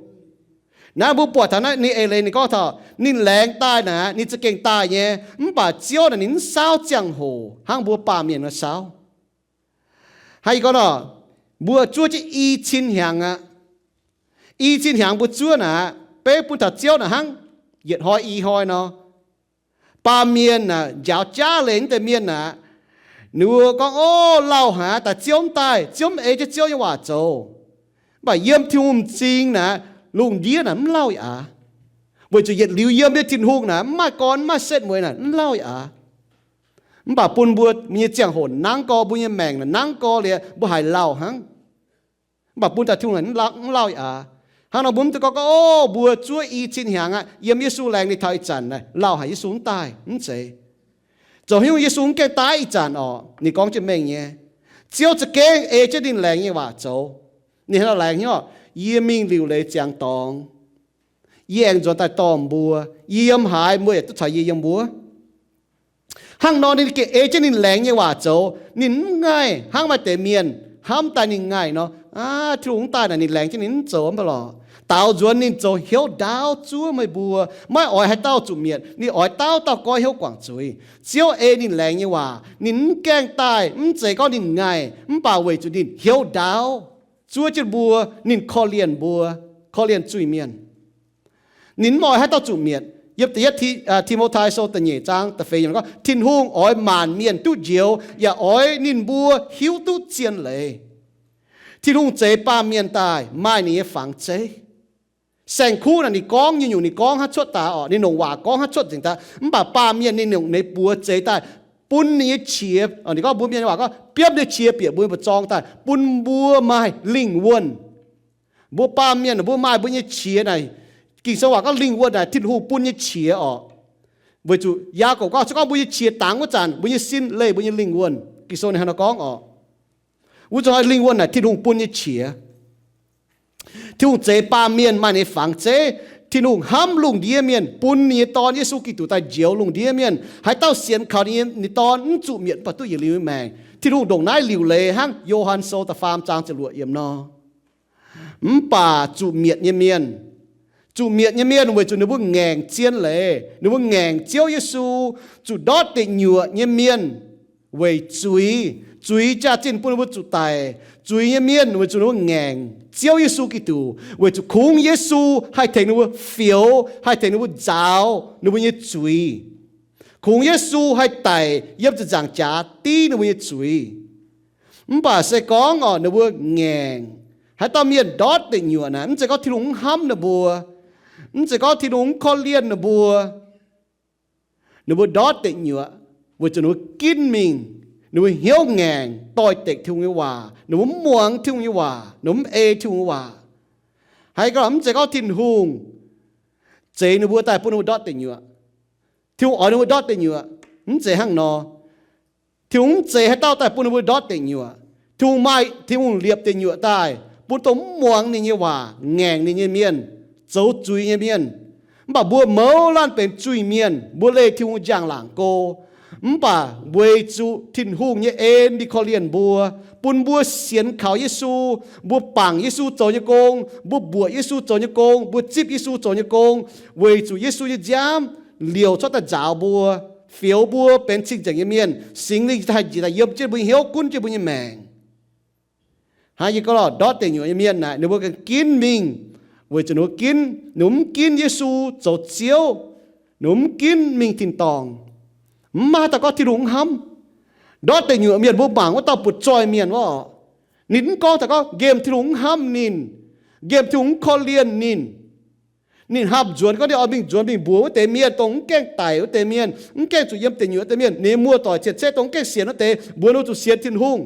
Naaiv mbuo buatc taux naaiv ninh eix leiz ninh gorngv taux ninh laengz daaih naaic ninh za'gengh daaih nyei, mv baac Ziouv naaic ninh mv saauv ziangh hoc hnangv mbuo baamh mienh nor saauv. Hnangv yie gorngv nor, mbuo zuov jienv i cin hnyangx aqv. I cin hnyangx mbuo zuov naaic, beiv bun taux Ziouv naaic hnangv yietc hnoi i hnoi nor. Baamh mienh naaic, njaaux jaav leiz wuov deix mienh naaic, ninh mbuo gorngv, ov, lauh haic, daaih Ziouv mv daaih, Ziouv mv ei jienv Ziouv nyei waac zoux. Mv baac yiem Tin-Hungh m'zing naaic, lungh ndiev naaic mv lauh yaac aax. Weic zuqc yietc liuz yiem nyei Tin-Hungh naaic mv maaih gorn, mv maaih setv mueiz naaic mv lauh yaac aax. Mv baac bun mbuo, mbuo nyei ziangh hoc nangv gorx, mbuo nyei maengc naaic nangv gorx liuz, mbuo haiz lauh hnangv. Mv baac bun taux Tin-Hungh naaic mv lauh, mv lauh yaac aax. Hnangv nor mbuo mv dungx gorngv, gorngv, ov, mbuo zuov i cin hnyangx aqv, yiem Yesu laengz ninh taux ih zanc naaic, lauh haic, Yesu mv daaih, mv zeiz. Zoux haaix nyungc Yesu mv gaengh daaih ih zanc orqc? Ninh gorngv jienv mengh nyei, Ziouv za'gengh ei jienv ninh laengz nyei waac zoux. Ninh hnangv nor laengz hnyouv, yie mingh liuc leiz ziangx dorngx, yie aengx nzuonx daaih dorh mbuo. Yie yiem haaix, mbuo yaac duqv caux yie yiem wuov. Hnangv nor ninh gengh ei jienv ninh laengz nyei waac zoux. Ninh mv ngaih hnangv maaih deix mienh hnamv daaih ninh ngaih nor, aav, Tin-Hungh mv daaih naaic ninh laengz jienv ninh mv zoux mv baac lorqc. Daaux nzuonx ninh zoux hnyouv ndaauv zuov meih mbuo, maiv oix haaix dauh zuqc mietc. Ninh oix dauh dauh goiv hnyouv guangc zuiz. Ziouv ei ninh laengz nyei waac, ninh mv gaengh daaih, mv zeiz gorngv ninh ngaih, mv baac weic zuqc ninh hnyouv ndaauv zuov jienv mbuo, ninh korv-lienh mbuo, korv-lienh zuiz-mienh. Ninh mv oix haaix dauh zuqc mietc. Yiem da'yietv Ti, aa, Ti^mo^tai Sou da'nyeic zaang da'feix yiemc gorngv, Tin-Hungh oix maanc mienh duqv njoux, yaac oix ninh mbuo hiuv duqv zien leiz. Tin-Hungh zeix baamh mienh daaih maaih ninh nyei fangx zeiv. Saeng-kuv naaic ninh gorngv nyungc-nyungc ninh gorngv hnangv cuotv daaih orqc, ninh longc waac gorngv hnangv cuotv nzengc daaih. Mv baac baamh mienh ninh longc ninh buoz zeix daaih, bun ninh nyei qiex, ninh gorngv mbuo mienh nyei waac gorngv, biopv ninh nyei qiex bieqc mbuo nyei buoz-zorng daaih, bun mbuo maaih lingh wuonh. Mbuo baamh mienh mbuo maaih mbuo nyei qiex naaic, Ging-Sou waac gorngv lingh wuonh naaic Tin-Hungh bun nyei qiex orqc. Weic zuqc Yaagorpc gorngv, se gorngv mbuo nyei qiex dangx wuov zanc, mbuo nyei sin leih mbuo nyei lingh wuonh. Ging-Sou ninh hnangv nor gorngv orqc. Wuov zuqc lingh wuonh naaic Tin-Hungh bun nyei qiex. Tin-Hungh zeix baamh mienh maaih ninh nyei fangx zeiv. Tin-Hungh hnamv lungh ndiev mienh, bun ninh nyei Dorn, Yesu Giduc, daaih njoux lungh ndiev mienh. Haaix dauh sienx kaux ninh nyei, ninh Dorn mv zuqc mietc, mv baac duqv yietc liuz nyei maengc. Tin-Hungh ndongc naaiv liuc leiz hnangv. Yo^han Sou da'faam zaang ziepc luoqc yiemc nor. Mv baac zuqc mietc nyei mienh, zuqc mietc nyei mienh weic zuqc ninh mbuo ngaengc zien leiz, ninh mbuo ngaengc Ziouv Yesu. Zuqc ndortv deic nyuoqc nyei mienh weic zuiz. Zuiz jaax-zinh bun ninh mbuo zuqc daic. Zuiz nyei mienh weic zuqc ninh mbuo ngaengc Ziouv Yesu Giduc, weic zuqc kungx Yesu haih tengx ninh mbuo fioux, haih tengx ninh mbuo nzaaux ninh mbuo nyei zuiz. Kungx Yesu haih daic yiem ziepc nzaangc jaax div ninh mbuo nyei zuiz. Mv baac se gorngv orqc, ninh mbuo ngaengc, haaix dauh mienh ndortv deic nyuoqc naaic, mv zeiz gorngv Tin-Hungh mv hnamv ninh mbuo, mv zeiz gorngv Tin-Hungh mv korv-lienh ninh mbuo. Ninh mbuo ndortv deic nyuoqc weic zuqc ninh mbuo ginv mingh, ninh mbuo hnyouv ngaengc doix-dekc Tin-Hungh nyei waac, ninh mbuo mv muangx Tin-Hungh nyei waac, ninh mbuo mv ei Tin-Hungh nyei waac. Haaix gorngv mv zeiz gorngv Tin-Hungh zeix ninh mbuo daaih bun ninh mbuo ndortv deic nyuoqc. Tin-Hungh oix ninh mbuo ndortv deic nyuoqc, mv zeiz hnangv nor. Tin-Hungh mv zeix haaix dauh daaih bun ninh mbuo ndortv deic nyuoqc. Tin-Hungh maaih, Tin-Hungh liepc deic nyuoqc daaih bun dongh mv muangx ninh nyei waac, ngaengc ninh nyei mienh, zoux zuiz nyei mienh. Mv baac mbuo mouz laanh benx zuiz-mienh, mbuo leih Tin-Hungh njang-laangc go. Mv baac weic zuqc Tin-Hungh nyei en mingh korv-lienh mbuo, bun mbuo sienx kaux Yesu, mbuo bangc Yesu zoux nyei gong, mbuo mbuoqc Yesu zoux nyei gong, mbuo zipv Yesu zoux nyei gong, weic zuqc Yesu nyei nziaamv liouc cuotv daaih nzaaux mbuo, fioux mbuo benx cing-nzengc nyei mienh. Singx Lingh haih njiec daaih yiem jienv mbuo nyei hnyouv, gunv jienv mbuo nyei maengc. Hnangv yie gorngv lorh, ndortv deic nyuoqc nyei mienh naaic, ninh mbuo gengh ginv mingh, weic zuqc ninh mbuo ginv, ninh mbuo mv ginv Yesu zoux Ziouv, ninh mbuo mv ginv mingh tin-dorngh. Mv maaih haaix dauh gorngv Tin-Hungh mv hnamv. Ndortv deic nyuoqc mienh mbuo mangc wuov dauh butv-zoih mienh wuov oc, ninh mv gorngv taux gorngv nqemh Tin-Hungh mv hnamv ninh, nqemh Tin-Hungh mv korv-lienh ninh. Ninh hnamv nzuonx gorngv ninh oix mingh nzuonx mingh mbuox wuov deix mienh, dongh mv gaengh daic wuov deix mienh, mv gaengh zuqc yiem deic nyuoqc wuov deix mienh, ninh nyei muoz-doic cien-ceqv dongh mv gaengh sienx wuov deix, mbuox ninh zuqc sienx Tin-Hungh.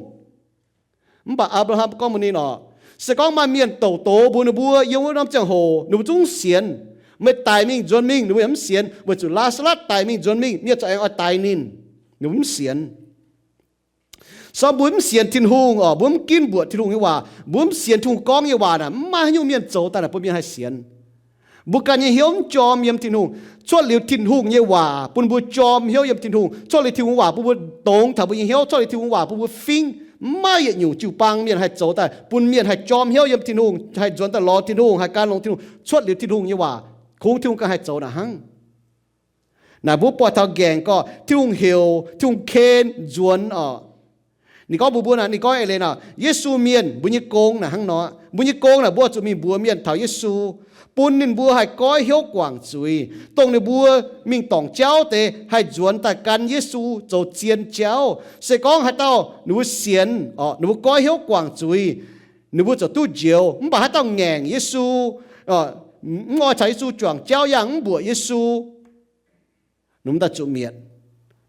Mv baac Apc^laa^ham gorngv mbuox ninh oc, se gorngv maaih mienh douc doz mbuox ninh mbuo yiem wuov norm ziangh hoc, ninh mbuo zungv mv sienx. Meih daic mingh nzuonx mingh, ninh mbuo yaac mv sienx, weic zuqc Laa^saa^latv daic mingh nzuonx mingh, mienh za'gengh oix daix ninh. Ninh mbuo mv sienx. Se gorngv mbuo mv sienx Tin-Hungh oc, mbuo mv ginv mbuoqc Tin-Hungh nyei waac, mbuo mv sienx Tin-Hungh gorngv nyei waac naaic, mv maaih haaix nyungc mienh zoux daaih naaic bun mienh haih sienx. Mbuo ganh nyei hnyouv mv jorm yiem Tin-Hungh. Cuotv liuz Tin-Hungh nyei waac bun mbuo jorm hnyouv yiem Tin-Hungh. Cuotv liuz Tin-Hungh waac bun mbuo dongz taux mbuo nyei hnyouv. Cuotv liuz Tin-Hungh waac bun mbuo fingv. Mv maaih yietc nyungc jiu-baang mienh haih zoux daaih bun mienh haih jorm hnyouv yiem Tin-Hungh, haih nzuonx daaih lorz Tin-Hungh, haih gan longx Tin-Hungh. Cuotv liuz Tin-Hungh nyei waac, kungx Tin-Hungh ganh haih zoux naaic hnangv. Naaic mbuo buatc taux nqaengc gorqv Tin-Hungh heuc, Tin-Hungh ken nzuonx oc. Ninh gorngv mbuox mbuo naaic, ninh gorngv eix leiz naaic, Yesu mienh mbuo nyei gong naaic hnangv nor. Mbuo nyei gong naaic mbuo zuqc mingh mbuox mienh taux Yesu, bun ninh mbuo haih goiv hnyouv guangc zuiz, dongh ninh mbuo mingh dorngc jauv deix haih nzuonx daaih gan Yesu zoux zien jauv. Se gorngv haaix dauh ninh mbuo sienx oc, ninh mbuo goiv hnyouv guangc zuiz, ninh mbuo ziouc duqv njoux. Mv baac haaix dauh ngaengc Yesu, mv oix caux Yesu juangc jauv, yangh mv mbuoqc Yesu, ninh mbuo daaih zuqc mietc.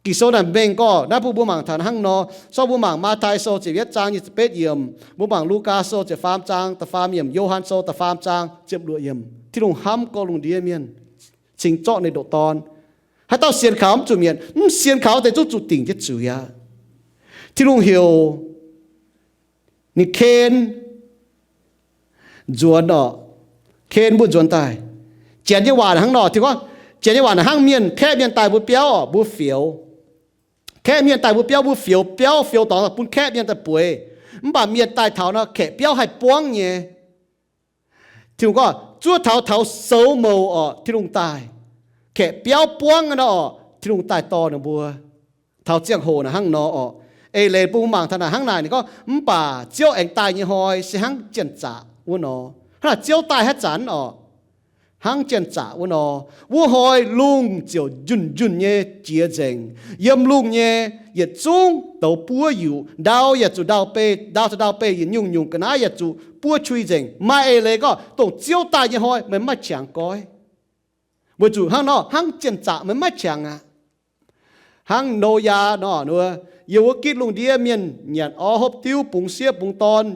Ging-Sou naaic mengh gorqv naaiv bun mbuo mangc taux hnangv nor. Sorng mbuo mangc Matv^tai Sou ziepc yietv zaang nyic ziepc betv yiemc, mbuo mangc Lugaa Sou ziepc faam zaang da'faam yiemc, Yo^han Sou da'faam zaang ziepc luoqc yiemc. Tin-Hungh hnamv gorqv lungh ndiev mienh, cingx zorqv ninh ndoqc Dorn. Haaix dauh sienx kaux mv zuqc mietc, mv sienx kaux deix zungv zuqc dingc jienv zuiz aqv. Tin-Hungh heuc ninh ken nzuonx oc, ken mbuo nzuonx daaih. Janx nyei waac hnangv nor, Tin-Hungh gorngv, Janx nyei waac naaic hnangv mienh, kaeqv mienh daaih mbuo biauv oc, mbuo fioux. Kaeqv mienh daaih mbuo biauv, mbuo fioux biauv, fioux dorngx bun kaeqv mienh daaih bueix. Mv baac mienh daaih taux nor, kaeqv biauv haih buangv nyei. Tin-Hungh gorngv zuov taux taux soux mouc oc, Tin-Hungh daaih. Kaeqv biauv buangv nor oc, Tin-Hungh daaih dorh ninh mbuo. Taux ziangh hoc naaic hnangv nor oc. Eix leiz bun mbuo mangc taux naaic hnangv naaic, ninh gorngv, mv baac Ziouv aengx daaih nyei hnoi se hnangv janx-zaqc wuov nor. Hnangv naaic Ziouv daaih haaix zanc oc, hnangv janx-zaqc wuov nor. Wuov hnoi lungh ziouc njunh njunh nyei jiex nzengc. Yiem lungh nyei yietc zungv douz buov yuqc. Ndau yaac zuqc ndau-beih, ndau zuqc ndau-beih, yietc nyungc-nyungc ga'naaiv yaac zuqc buov qui nzengc. Maaih eix leiz gorngv dongh Ziouv daaih nyei hnoi meih mv maaih qangx goiv. Weic zuqc hnangv nor, hnangv janx-zaqc meih mv maaih qangx aqv. Hnangv Noyaa nor, yiem wuov gitv lungh ndiev mienh nyanc orv hopv diuv, bungx sieqv bungx dorn,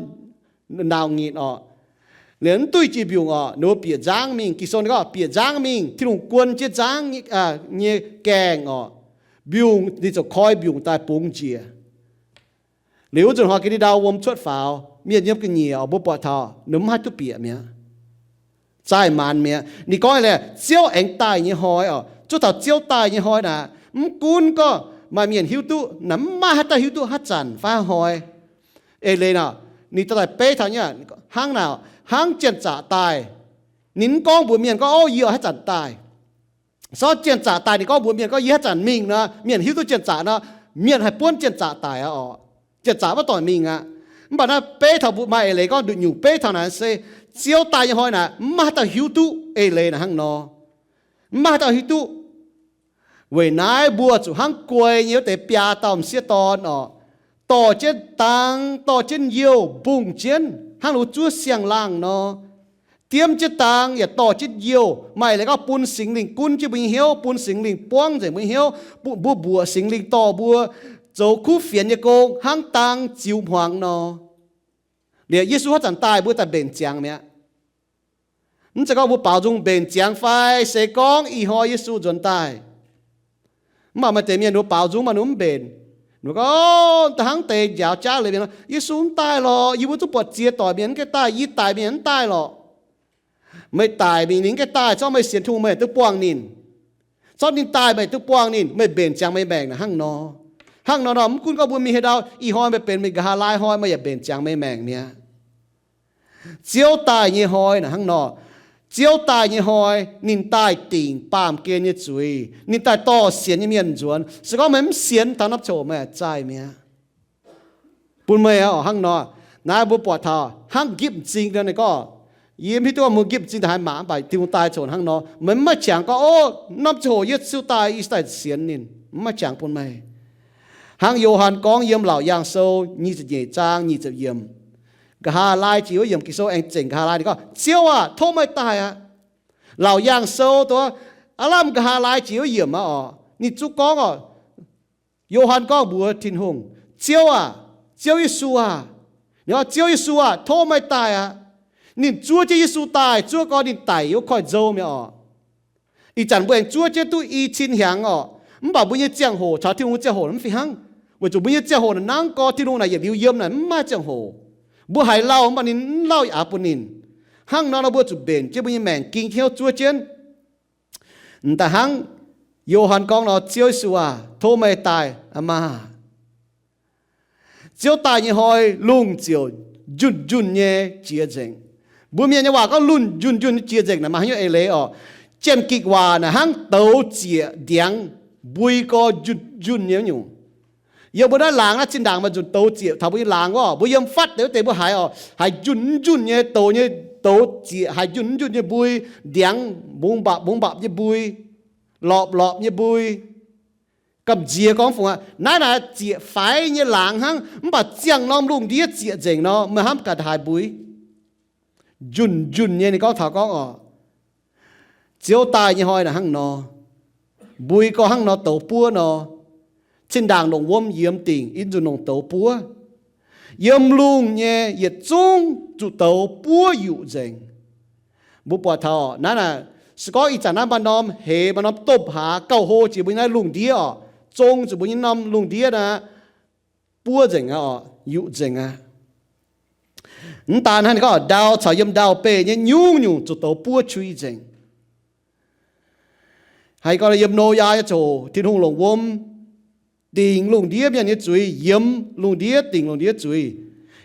nauc nyitc oc. Liemh mv duqv jiex mbiungc oc, ninh mbuo bieqc nzangv mingh. Ging-Sou ninh gorngv bieqc nzangv mingh, Tin-Hungh guon jienv nzangv nyei gaengh oc. Mbiungc, ninh ziouc koi mbiungc daaih bungx njiec. Liuz wuov nzunc hnoi ga'ndiev ndau wuom cuotv faaux, mienh yiem ga'nyiec oc, mbuo buatc taux ninh mv haih duqv bieqc mi'aqv. Zaih maanz mi'aqv. Ninh gorngv leh Ziouv aengx daaih nyei hnoi oc, zuov taux Ziouv daaih nyei hnoi naaic, mv gunv gorngv maaih mienh hiuv duqv, naaic mv maaih haaix dauh hiuv duqv haaix zanc fai haaix hnoi. Eix leiz naaic, ninh daaih beiv taux nyei, hnangv naaic, hnangv janx-zaqc daaih. Ninh mv gorngv mbuox mienh gorngv, ov, yie oix haaix zanc daaih. Sortv janx-zaqc daaih, ninh gorngv mbuox mienh gorngv, yie haaix zanc mingh nor, mienh hiuv duqv janx-zaqc nor, mienh haih buonv janx-zaqc daic aqv oc. Janx-zaqc maiv doic mingh aqv. Mv baac naaiv beiv taux mbuo maaih eix leiz gorngv nduqc nyungc beiv taux naaic se Ziouv daaih nyei hnoi naaic, mv maaih haaix dauh hiuv duqv eix leiz naaic hnangv nor. Mv maaih haaix dauh hiuv duqv. Weic naaiv mbuo zuqc hnangv guai nyei wuov deix biaa dauh m'sieqv dorn oc, dorh jienv dang, dorh jienv youh, mbungh jienv hnangv luov zuov siang-laangh nor. Diemv jienv dang yaac dorh jienv youh, maaih leiz gorngv bun Singx Lingh gunv jienv mbuo nyei hnyouv, bun Singx Lingh buangv nzengc mbuo nyei hnyouv, bun mbuo mbuoqc Singx Lingh dorh mbuo zoux kuv fienx nyei gong hnangv dang ziux hmuangx nor. Liuz Yesu haaix zanc daaih mbuo daaih mbenc ziangx mi'aqv. Mv zeiz gorngv mbuo baaux nzung mbenc ziangx fai se gorngv ih hnoi Yesu nzuonx daaih. Mv baac maaih deix mienh ninh baaux nzung mv baac ninh mv mbenc. Ninh gorngv, da'hnangv deix njaaux jaav leiz mienh, Yesu mv daaih lorqc, yie mbuo zungv buatc ziex doic mienh mv gaengh daaih, yie daic mienh mv daaih lorqc. Meih daic mingh ninh mv gaengh daaih, zorqv meih sienx Tin-Hungh meih duqv buangh ninh. Zorqv ninh daaih meih duqv buangh ninh, meih mbenc ziangx meih maengc naaic hnangv nor. Hnangv nor nor mv gunv gorngv mbuo mingh haaix ndau, ih hnoi meih benx mingh nqa'haav laai hnoi meih yaac mbenc ziangx meih maengc mi'aqv. Ziouv daaih nyei hnoi naaic hnangv nor. Ziouv daaih nyei hnoi, ninh daaih dingc baamh gen nyei zuiz, ninh daaih dorh sienx nyei mienh nzuonx. Se gorngv meih mv sienx, taux norm ziangh hoc meih zaih mi'aqv. Bun meih oc, hnangv nor. Naaiv mbuo buatc taux hnangv nqipv m'zing nor, ninh gorngv, yie mv hiuv duqv mbuo nqipv m'zing daaih haaix mangc, mv baac Tin-Hungh daaih coc hnangv nor. Meih mv maaih qangx gorngv, o, norm ziangh hoc Yesu daaih, yie daaih sienx ninh. Mv maaih qangx bun meih. Hnangv Yo^han gorngv yiem Laauc Yaangh Sou nyic ziepc nyeic zaang nyic ziepc yiemc, nqa'haav laai jiex wuov yiemc Ging-Sou aengx zengc nqa'haav laai, ninh gorngv, Ziouv aah, tov meih daaih aqv. Laauc Yaangh Sou dongh aav lamh nqa'haav laai jiex wuov yiemc aqv oc. Ninh zungv gorngv oc, Yo^han gorngv mbuox Tin-Hungh, Ziouv aah, Ziouv Yesu aah. Ninh gorngv, Ziouv Yesu aah, tov meih daaih aqv. Ninh zuov jienv Yesu daaih, zuov gau ninh daic yiem wuov koiv-nzou mi'aqv oc. Ih zanc mbuo aengx zuov jienv duqv i cin hnyangx oc. Mv baac mbuo nyei ziangh hoc caux Tin-Hungh nyei ziangh hoc mv fih hnangv, weic zuqc mbuo nyei ziangh hoc naaic nangv gau, Tin-Hungh naaic yietc liuz yiem naaic mv maaih ziangh hoc. Mbuo haiz lauh mv baac ninh mv lauh yaac bun ninh. Hnangv nor nor mbuo zuqc mbenc jienv mbuo nyei maengc ging hnyouv zuov jienv. M'daaih hnangv Yo^han gorngv nor, Ziouv Yesu aah, tov meih daaih aqv maah. Ziouv daaih nyei hnoi, lungh ziouc njunh njunh nyei jiex nzengc. Mbuo mienh nyei waac gorngv lungh njunh njunh nyei jiex nzengc naaic maaih haaix nyungc eix leiz oc? Janx-Gikc waac naaic hnangv douz zieqc ndiangx mbui gau njunh njunh nyei nyungc. Yiem mbuo naaiv laangz naaiv zinh ndaangc maaih nzunc douz zieqc taux mbuo nyei laangz wuov, mbuo yiem fatv deix wuov deix mbuo haiz oc, haiz njunh njunh nyei douz nyei, douz zieqc haiz njunh njunh nyei mbui, ndiangx mbungx mbapc mbungx mbapc nyei mbui, lorpc lorpc nyei mbui. Gamh nziex gorngv fungc aqv, naaiv naaic zieqc faix nyei laangz hnangv, mv baac ziangh norm lungh ndiev zieqc nzengc nor, meih hnamv gaax haaix mbui? Njunh njunh nyei. Ninh gorngv taux gorngv oc, Ziouv daaih nyei hnoi naaic hnangv nor, mbui gau hnangv nor douz buov nor, zinh ndaangc longc wuom yiemx dingc, ih nzunc longc douz buov. Yiem lungh nyei yietc zungv zuqc douz buov yuqc nzengc. Mbuo buatc taux naaiv naaic, se gorngv ih zanc naaiv maaih norm heix, maaih norm domh hlaax gauh hlo jiex mbuo nyei naaiv lungh ndiev oc, zong zuqc mbuo nyei norm lungh ndiev naaic buov nzengc aqv oc, yuqc nzengc aqv. Mv daan hnangv, ninh gorngv ndau caux yiem ndau-beih nyei nyungc-nyungc zuqc douz buov qui nzengc. Haiz gorngv yiem Noyaa nyei ziangh hoc Tin-Hungh longc wuom dingc lungh ndiev mienh nyei zuiz, yiemx lungh ndiev, dingc lungh ndiev zuiz.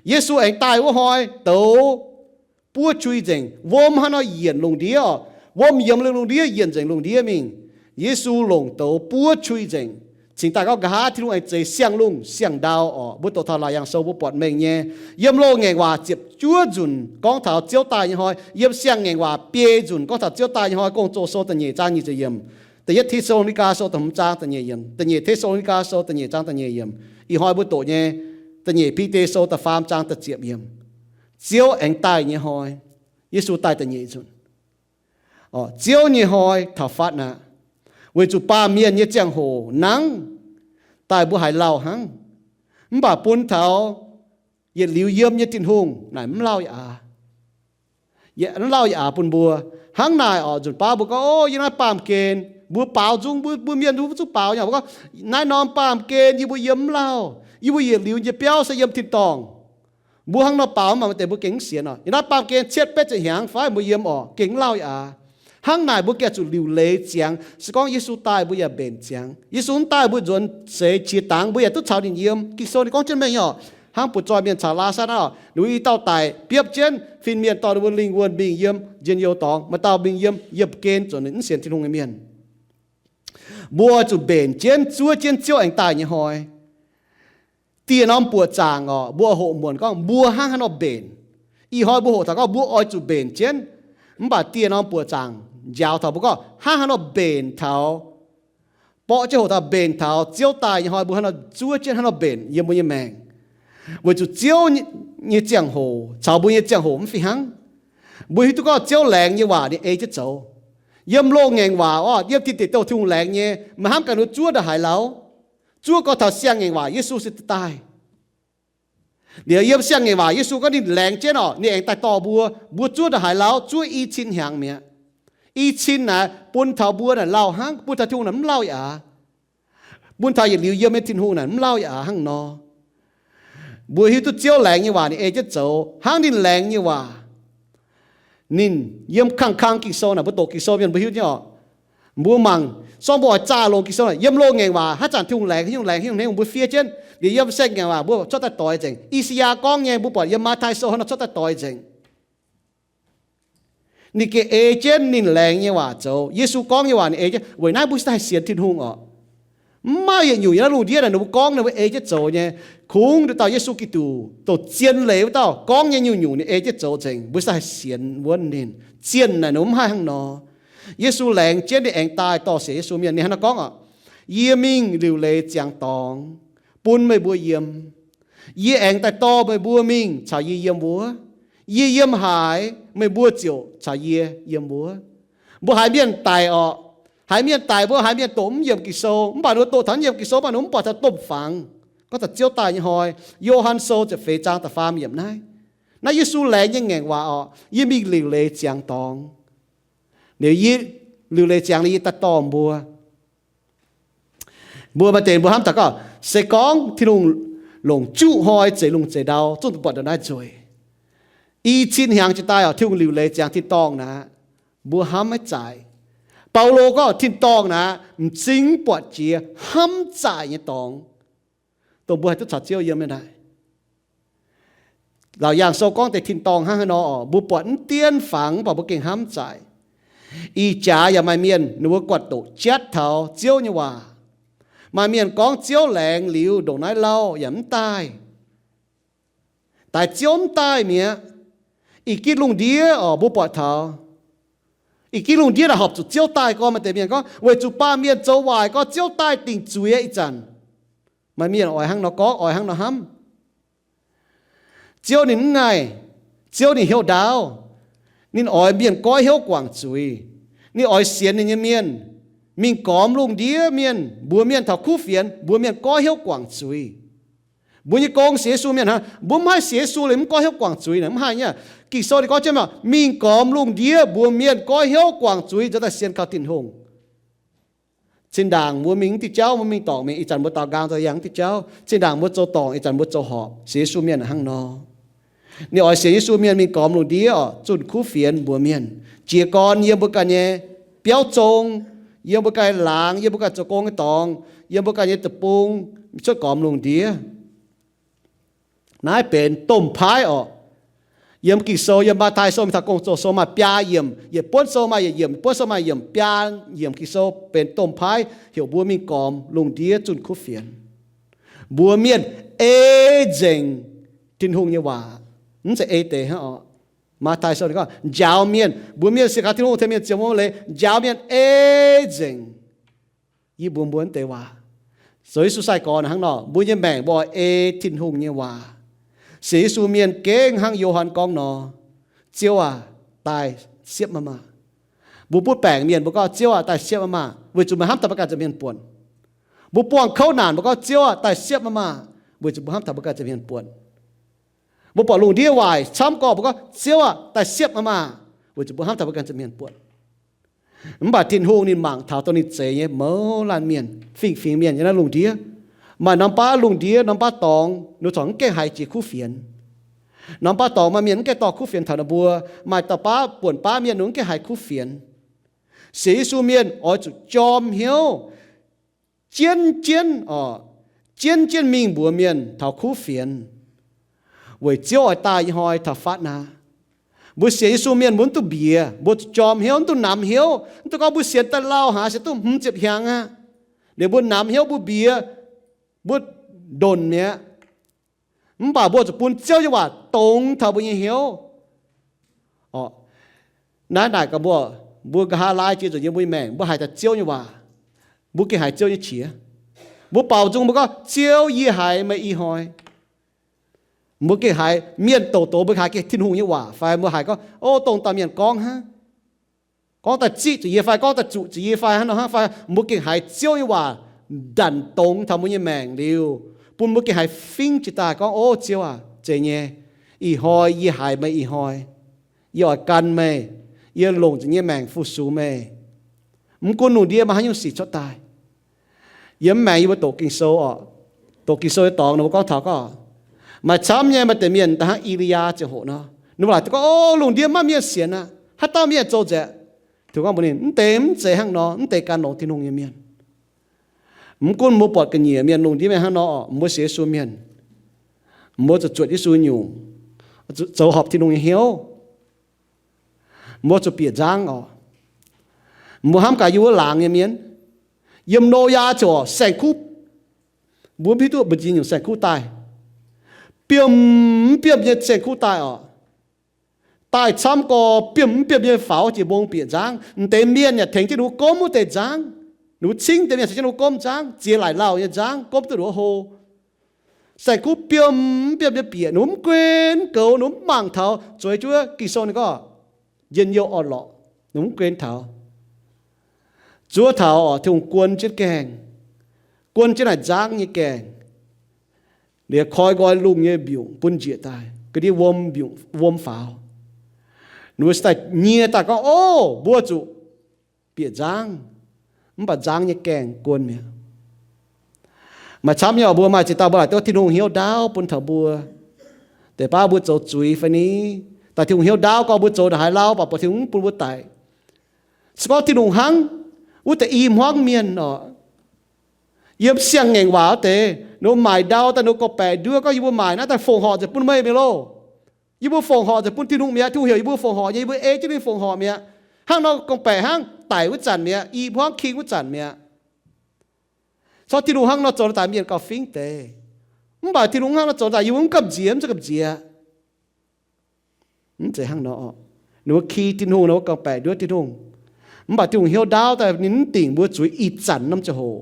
Yesu aengx daaih wuov hnoi douz buov qui nzengc. Wuom hnangv nor yienc lungh ndiev oc. Wuom yiemx lungh ndiev, yienc nzengc lungh ndiev mingh. Yesu longc douz buov qui nzengc, cingx daaih gorngv nqa'haav Tin-Hungh aengx zeix siang-lungh siang-ndau oc. Mbuo doqc taux Laauc Yaangh Sou mbuo buatc mengh nyei. Yiem Loz-Ngaengc Waac ziepc juov nzunc gorngv taux Ziouv daaih nyei hnoi. Yiem Siang-Ngaengc Waac biei nzunc gorngv taux Ziouv daaih nyei hnoi. Gong-Zoh Sou da'nyeic zaang nyic ziepc yiemc. Da'yietv Te^saa^lo^ni^gaa Sou da'hmz zaang da'nyeic yiemc. Da'nyeic Te^saa^lo^ni^gaa Sou da'nyeic zaang da'nyeic yiemc. Ih hnoi mbuo doqc nyei Da'nyeic Bide Sou da'faam zaang da'ziepc yiemc. Ziouv aengx daaih nyei hnoi, Yesu daaih da'nyeic nzunc. Ziouv nyei hnoi taux fatv aqv. Weic zuqc baamh mienh nyei ziangh hoc nangv, daaih mbuo haiz lauh hnangv. Mv baac bun taux yietc liuz yiem nyei Tin-Hungh naaic mv lauh yaac aax. Mv lauh yaac aax bun mbuo. Hnangv naaic oc, nzunc baav mbuo gorngv, o, yie naaiv baamh gen, mbuo baaux nzung, mbuo, mbuo mienh mbuo mv zuqc baaux nyei. Mbuo gorngv, naaiv norm baamh gen yie mbuo yiem mv lauh. Yie mbuo yietc liuz nyei biauv se yiem tin-dorngh. Mbuo hnangv nor baaux mv baac maaih deix mbuo gengh mv sienx oc. Yie naaiv baamh gen cietv betv ziepc hnyangx fai mbuo yiem oc, gengh mv lauh yaac aax. Hnangv naaic mbuo gengh zuqc liuc leiz ziangx. Se gorngv Yesu daaih mbuo yaac mbenc ziangx. Yesu mv daaih mbuo nzuonx seix qiex dangx mbuo yaac duqv caux ninh yiem. Ging-Sou ninh gorngv jienv mengh oc. Hnangv butv-zoih mienh caux Laasaarv naaiv oc, ninh mbuo i dauh daic biopv jienv, fin-mienh dorh ninh mbuo lingh wuonh mingh yiem njien-youh dorngx, maaih dauh mingh yiem yiemh gen, zuqc ninh mv sienx Tin-Hungh nyei mienh. Mbuo oix zuqc mbenc jienv zuov jienv Ziouv aengx daaih nyei hnoi. Dieh norm buoqc zaangc oc, mbuo hoqc muonc gorngv mbuo hnangv haaix nor mbenc. Ih hnoi mbuo hoqc taux gorngv mbuo oix zuqc mbenc jienv. Mv baac dieh norm buoqc zaangc njaaux taux mbuo gorngv hnangv haaix nor mbenc taux, borqv jienv hoqc taux mbenc taux Ziouv daaih nyei hnoi mbuo hnangv nor zuov jienv hnangv nor mbenc yiem mbuo nyei maengc. Weic zuqc Ziouv nyei ziangh hoc caux mbuo nyei ziangh hoc mv fih hnangv. Mbuo hiuv duqv gorngv Ziouv laengz nyei waac ninh ei jienv zoux. Yiem Loz-Ngaengc Waac oc, yiem Tin Deic Douh Tin-Hungh laengz nyei, meih hnamv gaax ninh zuov ndongc haaix lauh? Zuov gau taux Siang-Ngaengc Waac Yesu se daaih. Liuz yiem Siang-Ngaengc Waac Yesu gorngv ninh laengz jienv oc, ninh aengx daaih dorh mbuo, mbuo zuov ndongc haaix lauh? Zuov i cin hnyangx mi'aqv. I cin naaic bun taux mbuo naaic lauh hnangv, bun taux Tin-Hungh naaic mv lauh yaac aax. Bun taux yietc liuz yiem nyei Tin-Hungh naaic mv lauh yaac aax hnangv nor. Mbuo hiuv duqv Ziouv laengz nyei waac ninh ei jienv zoux hnangv ninh laengz nyei waac. Ninh yiem kang-kang Ging-Sou naaic, mbuo doqc Ging-Sou mienh mbuo hiuv nyei oc. Mbuo mangc, sorng mbuo oix zaah longx Ging-Sou naaic, yiem Loz-Ngaengc Waac haaix zanc Tin-Hungh laengz, Tin-Hungh laengz, Tin-Hungh hnamv mbuo fiev jienv. Liuz yiem Siang-Ngaengc Waac mbuo cuotv daaih doix nzengc. I^saa^yaa gorngv nyei mbuo buatc yiem Matv^tai Sou hnangv nor cuotv daaih doix nzengc. Ninh gengh ei jienv ninh laengz nyei waac zoux. Yesu gorngv nyei waac ninh ei jienv. Weic naaiv mbuo se haih sienx Tin-Hungh oc. Mv maaih yietc nyungc yiem naaiv lungh ndiev naaic ninh mbuo gorngv ninh mbuo ei jienv zoux nyei. Kungx nduqc dauh Yesu Giduc, dongh zien leiz wuov dauh gorngv nyei nyungc-nyungc ninh ei jienv zoux nzengc. Mbuo se haih sienx wuonv ninh. Zienh naaic ninh mbuo mv haih hnangv nor. Yesu laengz jienv ninh aengx daaih dorh sienx Yesu mienh. Ninh hnangv naaiv gorngv oc, Yie mingh liuc leiz ziangx dorngx bun meih mbuo yiem. Yie aengx daaih dorh meih mbuo mingh caux yie yiem wuov. Yie yiem haaix, meih mbuo ziouc caux yie yiem wuov. Mbuo haiz mienh daic oc. Haiz mienh daic, mbuo haiz mienh doqc mv yiemc Ging-Sou, mv baac ninh mbuo doqc taux mv yiemc Ging-Sou, mv baac ninh mbuo mv buatc taux domh fangx, gorngv taux Ziouv daaih nyei hnoi. Yo^han Sou ziepc feix zaang da'faam yiemc naaiv. Naaiv Yesu laengz nyei ngaengc waac oc, yie mingh liuc leiz ziangx dorngx. Liuz yie liuc leiz ziangx liuz yie daaih dorh mbuo. Mbuo maaih deix mbuo hnamv daaih gorngv, se gorngv Tin-Hungh longc juqv hnoi zeix lungh zeix ndau, zungv buatc ndongc naaiv nzueic. I cin hnyangx jiex daaih oc, Tin-Hungh liuc leiz ziangx tin-dorngh naaic, mbuo hnamv maiv zaaic. Baulo gorngv tin-dorngh naaic m'zing buatc jiex hnamv zaaic nyei dorngx, dongh mbuo haih duqv caux Ziouv yiem nyei naaic. Laauc Yaangh Sou gorngv deix tin-dorngh hnangv haaix nor oc, mbuo buatc mv dienv fangx, mv baac mbuo gengh hnamv zaaic. Ih jaax yaac maaih mienh ninh mbuo guatc doqc jatv taux Ziouv nyei waac. Maaih mienh gorngv Ziouv laengz liuz ndongc naaiv lauh yaac mv daaih. Daaih Ziouv mv daaih mi'aqv. Ih gitv lungh ndiev oc, mbuo buatc taux ih gitv lungh ndiev naaic horpc zuqc Ziouv daaih gorngv. Maaih deix mienh gorngv weic zuqc baamh mienh zoux waaic gorngv Ziouv daaih dingc zuiz aqv. Ih zanc maaih mienh oix hnangv nor gorngv, oix hnangv nor hnamv. Ziouv ninh mv ngaih. Ziouv ninh hnyouv ndaauv. Ninh oix mienh goiv hnyouv guangc zuiz. Ninh oix sienx ninh nyei mienh mingh gormx lungh ndiev mienh, mbuox mienh taux kuv fienx, mbuox mienh goiv hnyouv guangc zuiz. Mbuo nyei gong sienx Yesu mienh hnangv. Mbuo mv haih sienx Yesu liuz mv goiv hnyouv guangc zuiz naaic, mv haih nyei. Ging-Sou ninh gorngv jienv maah, mingh gormx lungh ndiev mbuox mienh goiv hnyouv guangc zuiz, nzuonx daaih sienx kaux Tin-Hungh. Zinh ndaangc mbuo mingh mv diuh jauv, mbuo mingh dorngc mingh, ih zanc mbuo daaux nqaang nzauh yangh mv diuh jauv. Zinh ndaangc mbuo zoux dorngc, ih zanc mbuo zoux horpc. Sienx Yesu mienh hnangv nor. Ninh oix sienx Yesu mienh mingh gormx lungh ndiev oc, zunh kuv fienx mbuox mienh. Jiez gorn yiem mbuo ganh nyei biauv zong, yiem mbuo ganh laangz, yiem mbuo ganh zoux gong nyei dorngx, yiem mbuo ganh nyei deic-bung, cuotv gormx lungh ndiev. Naaiv benx domh paaiv oc. Yiem Ging-Sou, yiem Matv^tai Sou mingh taux Gong-Zoh Sou maaih biaa yiemc, yietc buonv sou maaih yietc yiemc, buonv sou maaih yiemc, biaa yiemc Ging-Sou benx domh paaiv heuc mbuo mingh gormx lungh ndiev zunh kuv fienx. Mbuox mienh ei nzengc Tin-Hungh nyei waac. Mv zeiz ei deix hnangv oc. Matv^tai Sou ninh gorngv njaaux mienh, mbuox mienh sienx kaux Tin-Hungh, tengx mienh ziouc muangx leiz, njaaux mienh ei nzengc. Yie mbuox mbuo naaiv deix waac, zoux Yesu sai-gorx hnangv nor, mbuo nyei maengc mbuo oix ei Tin-Hungh nyei waac. Sienx Yesu mienh gengh hnangv Yo^han gorngv nor, Ziouv aac, daaih siepv maah maah. Mbuo butv baengc mienh mbuo gorngv, Ziouv aac, daaih siepv maah maah, weic zuqc meih hnamv taux mbuo ganh nza'hmien buonc. Mbuo buangh kouv naanc mbuo gorngv, Ziouv aac, daaih siepv maah maah, weic zuqc mbuo hnamv taux mbuo ganh nza'hmien buonc. Mbuo buatc lungh ndiev waaic camv gorngv, mbuo gorngv, Ziouv aac, daaih siepv maah maah, weic zuqc mbuo hnamv taux mbuo ganh nza'hmien buonc. Mv baac Tin-Hungh ninh mangc taux dongh ninh zeix nyei mouz laanh mienh, fingx-fingx mienh yiem naaiv lungh ndiev. Maaih norm baav lungh ndiev, norm baav dorngx, ninh corc mv gaengh haiz jiex kuv fienx. Norm baav dorngx maaih mienh mv gaengh dorh kuv fienx taux ninh mbuo. Maaih dauh baav, buonc baav mienh ninh mv gaengh haiz kuv fienx. Sienx Yesu mienh oix zuqc jorm hnyouv, jienv jienv oc, jienv jienv mingh mbuox mienh taux kuv fienx, weic Ziouv oix daaih nyei hnoi taux fatv naaiv. Mbuo sienx Yesu mienh mbuo mv duqv mbiex, mbuo zuqc jorm hnyouv, mv duqv namx hnyouv, mv duqv gorngv mbuo sienx daaih lauh haaix se duqv hmz ziepc hnyangx aqv, liuz mbuo namx hnyouv, mbuo mbiex, mbuo ndonx mi'aqv. Mv baac mbuo zuqc bun Ziouv nyei waac dongz taux mbuo nyei hnyouv. Oc, naaiv naaic gaax mbuo, mbuo nqa'haav laai jiex nzunc yiem mbuo nyei maengc, mbuo haiz daaih Ziouv nyei waac, mbuo gengh haiz Ziouv nyei qiex. Mbuo baaux nzung mbuo gorngv, Ziouv, yie haiz meih ih hnoi. Mbuo gengh haiz mienh douz-douz, mbuo haiz gengh Tin-Hungh nyei waac fai mbuo haiz gorngv, o, dongh dauh mienh gorngv hnangv, gorngv daaih ziqv zuqc yie fai gorngv daaih zuqc zuqc yie fai hnangv nor hnangv fai, mbuo gengh haiz Ziouv nyei waac ndanc dongz taux mbuo nyei maengc liuz, bun mbuo gengh haiz fingx jiex daaih gorngv, o, Ziouv aac, zeiz nyei, ih hnoi yie haiz meih ih hnoi. Yie oix gan meih. Yie longc yie nyei maengc fu-sux meih. Mv gunv lungh ndiev maaih haaix nyungc sic cuotv daaih. Yiem maengc yie mbuo doqc Ging-Sou oc, doqc Ging-Sou nyei dorngx ninh mbuo gorngv taux gorngv, maaih camv nyei maaih deix mienh da'hnangv I^li^yaa ziangh hoc nor, ninh mbuo laaic duqv gorngv, o, lungh ndiev maiv maaih mienh sienx aqv, haaix dauh mienh zoux nzengc? Tin-Hungh gorngv mbuox ninh, mv deix, mv zeiz hnangv nor, mv deix gan longx Tin-Hungh nyei mienh. Mv gunv mbuo buatc ga'nyiec mienh lungh ndiev mienh hnangv nor oc, mbuo sienx Yesu mienh, mbuo zuqc zuotc Yesu nyungc, zoux horpc Tin-Hungh nyei hnyouv. Mbuo zuqc bieqc nzangv oc. Mbuo hnamv gaax yie wuov laangz nyei mienh, yiem Noyaa ziouc oc, saeng-kuv, mbuo mv hiuv duqv mbuo nziex nyungc saeng-kuv daaih, biomv mv biomv nyei saeng-kuv daaih oc. Daaih camv gorx biomv mv biomv nyei faaux jiex mbong bieqc nzangv. M'deix mienh yaac tengx jienv ninh mbuo gomv wuov deix nzangv. Ninh mbuo cingv deix mienh tengx jienv ninh mbuo gomv nzangv, ziex laaic lauh nyei nzangv, gomv duqv nduov hlo. Saeng-kuv biomv mv biomv nyei bieqc, ninh mbuo mv guen goux, ninh mbuo mv mangc taux zueiz jienv wuov Ging-Sou ninh gorngv njien-youh orn-lorqc, ninh mbuo mv guen taux. Zuov taux oc, Tin-Hungh guon jienv gaengh, guon jienv naaic nzangv nyei gaengh, liuz koi nqoi lungh nyei mbiungc bun njiec daaih, ga'ndiev wuom mbiungc, wuom faaux. Ninh mbuo se daaih nyie daaih gorngv, O, mbuo zuqc bieqc nzangv, mv baac nzangv nyei gaengh guon mi'aqv. Maaih camv nyei oc, mbuo maaih ziex dauh mbuo laaic duqv Tin-Hungh hnyouv ndaauv bun taux mbuo. Deix baav mbuo zoux zuiz fai ni, daaih Tin-Hungh hnyouv ndaauv gorngv mbuo zoux ndongc haaix lauh, mv baac buatc Tin-Hungh mv bun mbuo daic. Se gorngv Tin-Hungh hnangv wuov deix i hmuangv mienh oc, yiem siang-ngaengc waac wuov deix, ninh mbuo maaic ndau daaih ninh mbuo gorngv-baeqc nduov gorngv, Yie mbuo maaic naaiv daaih fongc horc nzengc bun meih mi'aqv loh. Yie mbuo fongc horc nzengc bun Tin-Hungh mi'aqv. Tin-Hungh heuc yie mbuo fongc horc nyei, yie mbuo ei jienv ninh fongc horc mi'aqv. Hnangv nor gorngv-baeqc hnangv daic wuov zanc mi'aqv, i hmuangv king wuov zanc mi'aqv. Corc Tin-Hungh hnangv nor zoux daaih mienh gauh fingx deix. Mv baac Tin-Hungh hnangv nor zoux daaih yie mbuo mv gamh nziex, mv zuqc gamh nziex. Mv zeiz hnangv nor. Ninh mbuo ki Tin-Hungh, ninh mbuo gorngv-baeqc nduov Tin-Hungh. Mv baac Tin-Hungh hnyouv ndaauv daaih ninh mv dingc mbuo zuiz ih zanc norm ziangh hoc.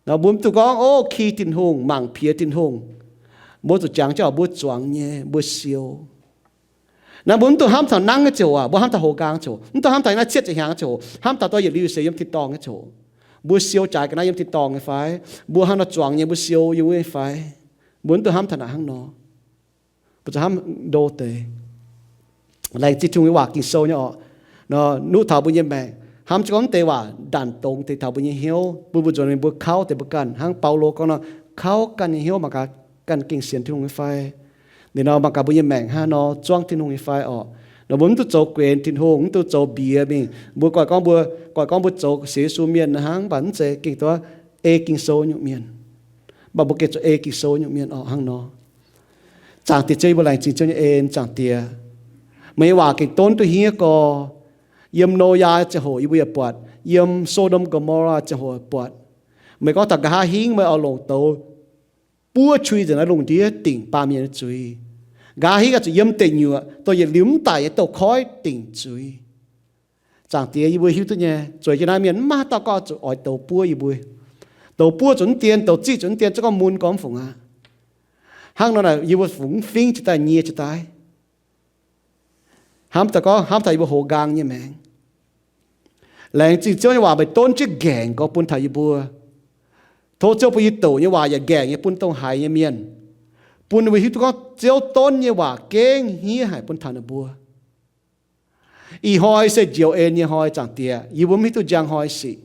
Nor mbuo mv duqv gorngv, O, ki Tin-Hungh, mangc piex Tin-Hungh. Mbuo zuqc jangx jienv oc, mbuo zuangx nyei, mbuo siou. Naaiv mbuo mv dungx hnamv taux nangv nyei ziangh hoc aac, mbuo hnamv taux houx nqaang ziangh hoc, mv dungx hnamv taux naaiv cietv ziepc hnyangx ziangh hoc, hnamv taux dorh yietc liuz seix yiem tin-dorngh nyei ziangh hoc. Mbuo siou jaaix ga'naaiv yiem tin-dorngh nyei fai? Mbuo hnangv nor zuangx nyei, mbuo siou yiem wuov nyei fai? Mbuo mv dungx hnamv taux naaic hnangv nor. Mbuo zuqc hnamv ndo deix. Laengz zingh Tin-Hungh nyei waac Ging-Sou nyei oc, nor nuqv taux mbuo nyei maengc. Hnamv jienv gorngv mv deix waac ndanc dongz deix taux mbuo nyei hnyouv, bun mbuo nzuonx mingh mbuo kauv deix mbuo ganh. Hnangv Baulo gorngv nor, kauv ganh nyei hnyouv mangc gaax ganh gengh sienx Tin-Hungh nyei fai? Ninh nor mangc gaax mbuo nyei maengc hnangv nor zuangv Tin-Hungh nyei fai orqc? Nor mbuo mv duqv zoux guenx Tin-Hungh, mv duqv zoux mbiex mingh. Mbuo goiv gorngv mbuo, goiv gorngv mbuo zoux sienx Yesu mienh hnangv, mv baac mv zeiz gengh duqv ei Ging-Sou nyungc mienh. Mv baac mbuo gengh zuqc ei Ging-Sou nyungc mienh orqc hnangv nor. Zaangc Diex Ziouv, yie mbuo laengz zingh Ziouv nyei en, Zaangc Diex. Meih nyei waac gengh donv duqv hniev gorx. Yiem Noyaa ziangh hoc yie mbuo yaac buatc, yiem So^ndom Gomorraa ziangh hoc buatc. Meih gorngv taux nqa'haav hingv meih oix longc douz buov qui nzengc naaiv lungh ndiev dingc baamh mienh nyei zuiz. Nqa'haav hingv oix zuqc yiem deic nyuoqc, dongh yietc liuz mv daic nyei douz-koiv dingc zuiz. Zaangc Diex, yie mbuo hiuv duqv nyei, zueiz jienv naaiv mienh mv maaih dauh gorngv zuqc oix douz buov yie mbuo. Douz buov zuqc mv dien, douz ziqv zuqc mv dien, zungv gorngv mun gorngv mv fungc aqv. Hnangv nor naaic yie mbuo fungc mv fingx jiex daaih nyie jiex daaih. Hnamv daaih gorngv, hnamv taux yie mbuo hoz nqaang nyei maengc. Laengz zingh Ziouv nyei waac meih donv jienv nqaengc gorx bun taux yie mbuo. Tov Ziouv bun yie doqc nyei waac yaac nqaengc nyei bun dongh haiz nyei mienh, bun ninh mbuo hiuv duqv gorngv Ziouv donv nyei waac gengh hniev haic bun taux ninh mbuo. Ih hnoi se njoux en nyei hnoi, Zaangc Diex. Yie mbuo mv hiuv duqv njang hnoi sic,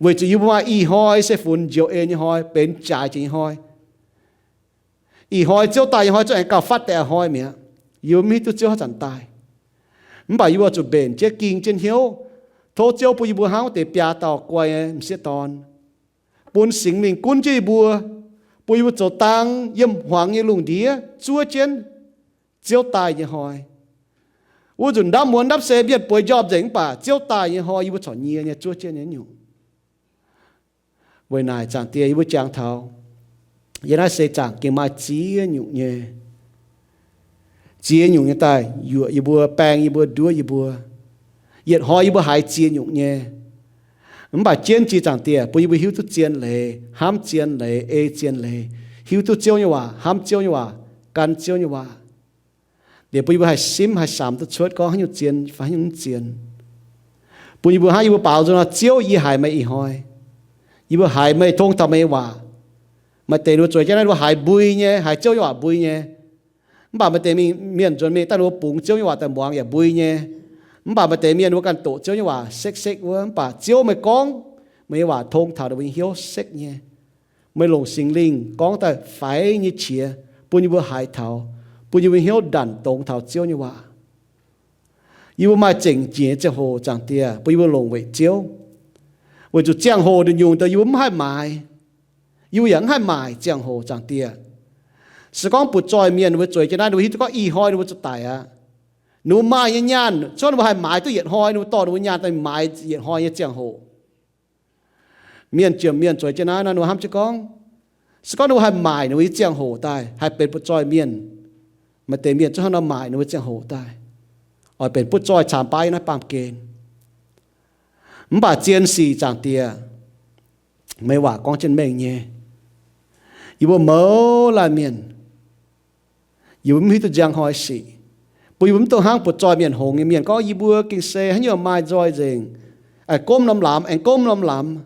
weic zuqc yie mbuo maaih ih hnoi se funx njoux en nyei hnoi, benx jaaix jiex nyei hnoi. Ih hnoi Ziouv daaih nyei hnoi zungv aengx gauh fatv deix a'hnoi mi'aqv. Yie mbuo mv hiuv duqv Ziouv haaix zanc daaih. Mv baac yie mbuo zuqc mbenc jienv ging jienv hnyouv, tov Ziouv bun yie mbuo hnangv wuov deix biaa dauh guai nyei m'sieqv dorn, bun Singx Lingh gunv jienv yie mbuo, bun yie mbuo zoux dang yiem hmuangx nyei lungh ndiev zuov jienv Ziouv daaih nyei hnoi. Wuov nzunc ndamv muonz ndamv seix mienh bueix njormh nzengc mv baac Ziouv daaih nyei hnoi yie mbuo corc nyie nyei zuov jienv nyei nyungc. Weic naaic Zaangc Diex, yie mbuo jangx taux yiem naaiv seix zaangc gengh maaih ziex nyungc nyei, ziex nyungc nyei daaih yuoqc yie mbuo, baeng yie mbuo, nduov yie mbuo. Yietc hnoi yie mbuo haiz ziex nyungc nyei. Mv baac jienv jiex Zaangc Diex bun yie mbuo hiuv duqv zien leiz, hnamv zien leiz, ei zien leiz, hiuv duqv Ziouv nyei waac, hnamv Ziouv nyei waac, gan Ziouv nyei waac. Liuz bun yie mbuo haih simv haih samx duqv cuotv gorngv haaix nyungc zien fai haaix nyungc mv zien. Bun yie mbuo hnangv yie mbuo baaux nzung nor, Ziouv, yie haiz meih ih hnoi. Yie mbuo haiz meih, tong taux meih nyei waac. Maaih deix ninh mbuo zueiz jienv naaiv ninh mbuo haiz mbui nyei, haiz Ziouv nyei waac mbui nyei. Mv baac maaih deix mingh, mienh nzuonx mingh daaih ninh mbuo bungx Ziouv nyei waac daaih muangx yaac mbui nyei. Mv baac maaih deix mienh ninh mbuo ganh doqc Ziouv nyei waac sekv-sekv wuov. Mv baac Ziouv, meih gorngv, meih nyei waac tong taux ninh mbuo nyei hnyouv sekv nyei. Meih longc Singx Lingh gorngv daaih faix nyei qiex bun yie mbuo haiz taux, bun yie mbuo hnyouv ndanc dongz taux Ziouv nyei waac. Yie mbuo maaih zengc jiex nyei ziangh hoc, Zaangc Diex, bun yie mbuo longc weic Ziouv. Weic zuqc ziangh hoc nyungc-nyungc deix yie mbuo mv haih maaiz. Yie mbuo yaac mv haih maaic ziangh hoc, Zaangc Diex. Se gorngv butv-zoih mienh ninh mbuo zueiz jienv naaiv, ninh mbuo hiuv duqv gorngv ih hnoi ninh mbuo zuqc daic aqv. Ninh mbuo maaih nyei nyaanh, se gorngv ninh mbuo haih maaiz duqv yietc hnoi, ninh mbuo dorh ninh mbuo nyaanh daaih maaiz yietc hnoi nyei ziangh hoc. Mienh jiem mienh zueiz jienv naaiv nor, ninh mbuo hnamv jienv gorngv, se gorngv ninh mbuo haih maaic ninh mbuo nyei ziangh hoc daaih, haih benx butv-zoih mienh, maaih deix mienh zungv hnangv nor maaic ninh mbuo ziangh hoc daaih, oix benx butv-zoih caamx baav yiem naaiv baamh gen. Mv baac zien sic, Zaangc Diex, meih waac gorngv jienv mengh nyei. Yie mbuo mouz laanh mienh, yie mbuo mv hiuv duqv njang hnoi sic, bun yie mbuo mv dungx hnangv butv-zoih mienh hngongx nyei mienh gorngv, yie mbuo gengh se haaix nyungc maaih nzoih nzengc, aengx gomv norm lamz, aengx gomv norm lamz.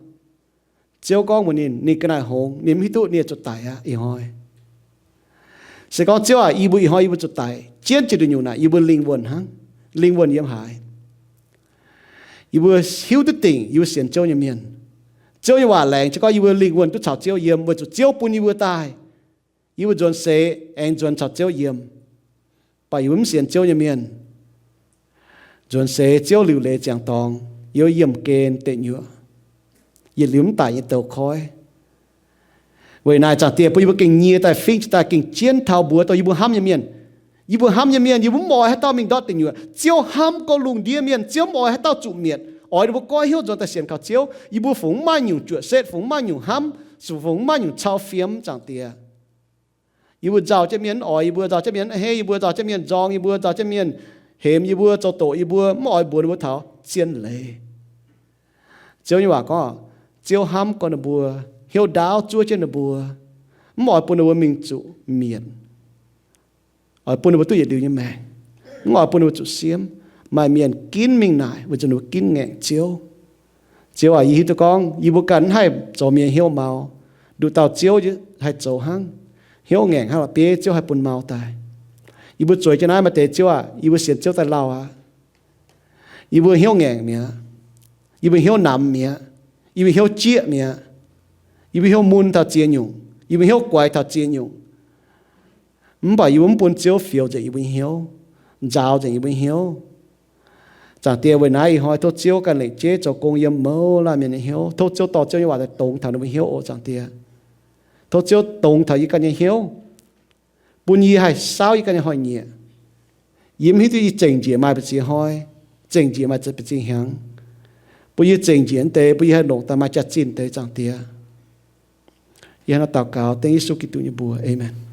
Ziouv gorngv mbuox ninh, ninh ga'naaiv hngongx, ninh mv hiuv duqv, ninh zuqc daic aqv. Ih hnoi se gorngv, Ziouv aac, yie mbuo ih hnoi yie mbuo zuqc daic, jienv jiex nduqc nyungc naaic, yie mbuo lingh wuonh hnangv, lingh wuonh yiem haaix? Yie mbuo hiuv duqv dingc yie mbuo sienx Ziouv nyei mienh. Ziouv nyei waac laengz jienv gorngv yie mbuo lingh wuonh duqv caux Ziouv yiem weic zuqc Ziouv bun yie mbuo daaih. Yie mbuo nzuonx seix aengx nzuonx caux Ziouv yiem. Mv baac yie mbuo mv sienx Ziouv nyei mienh, nzuonx seix Ziouv liuc leiz ziangx dorngx, yiem yiemh gen deic nyuoqc, yietc liuz mv daic nyei douz-koiv. Weic naaic, Zaangc Diex, bun yie mbuo gengh nyie daaih fingx jiez daaih gengh jienv taux mbuox dongh yie mbuo hnamv nyei mienh. Yie mbuo hnamv nyei mienh, yie mbuo mv oix haaix dauh mingh ndortv deic nyuoqc. Ziouv hnamv gorx-lungh ndiev mienh. Ziouv mv oix haaix dauh zuqc mietc. Oix ninh mbuo goiv hnyouv nzuonx daaih sienx kaux Ziouv. Yie mbuo fungx mv maaih nyungc juoqc setv, fungx mv maaih nyungc hnamv, fungx mv maaih nyungc cau fiem, Zaangc Diex. Yie mbuo nzauh jienv mienh mv oix, yie mbuo nzauh jienv mienh mv heiv, yie mbuo nzauh jienv mienh nzorng, yie mbuo nzauh jienv mienh hemx yie mbuo, zoux doqc yie mbuo, mv oix mbuox ninh mbuo taux zien leiz. Ziouv nyei waac gorngv, Ziouv hnamv gorx ninh mbuo, hnyouv ndaauv zuov jienv ninh mbuo, mv oix bun ninh mbuo mingh zuqc mietc. Oix bun ninh mbuo duqv yietc liuz nyei maengc, mv oix bun ninh mbuo zuqc siemv. Maaih mienh ginv mingh naaic weic zuqc ninh mbuo ginv ngaengc Ziouv. Ziouv aac, yie hiuv duqv gorngv yie mbuo ganh mv haih zoux mienh hnyouv mau, nduqc dauh Ziouv haih zoux hnangv. Hnyouv ngaengc hnangv la'bieiv Ziouv haih bun mau daaih. Yie mbuo zueiz jienv naaiv maaih deix, Ziouv aac, yie mbuo sienx Ziouv daaih lauh aqv. Yie mbuo hnyouv ngaengc mi'aqv. Yie mbuo hnyouv namx mi'aqv. Yie mbuo hnyouv jieqv mi'aqv. Yie mbuo hnyouv mun taux ziex nyungc. Yie mbuo hnyouv guaix taux ziex nyungc. Mv baac yie mbuo mv bun Ziouv fioux nzengc yie mbuo nyei hnyouv, nzaaux nzengc yie mbuo nyei hnyouv. Zaangc Diex, weic naaiv ih hnoi tov Ziouv ganh lengc jeiv zoux gong yiem mouz laanh mienh nyei hnyouv. Tov Ziouv dorh Ziouv nyei waac daaih dongz taux ninh mbuo hnyouv oc, Zaangc Diex. Tov Ziouv dongz taux yie ganh nyei hnyouv, bun yie haih saauv yie ganh nyei hnoi-nyieqc. Yie mv hiuv duqv yie zengc njiec maaih mbu'ziex hnoi, zengc njiec maaih mbu'ziex hnyangx, bun yie zengc njiec deix, bun yie haih longc daaih maaih jaax-zinh deix, Zaangc Diex. Yie hnangv naaiv daux gaux dengv Yesu Giduc nyei mbuox. Aamen.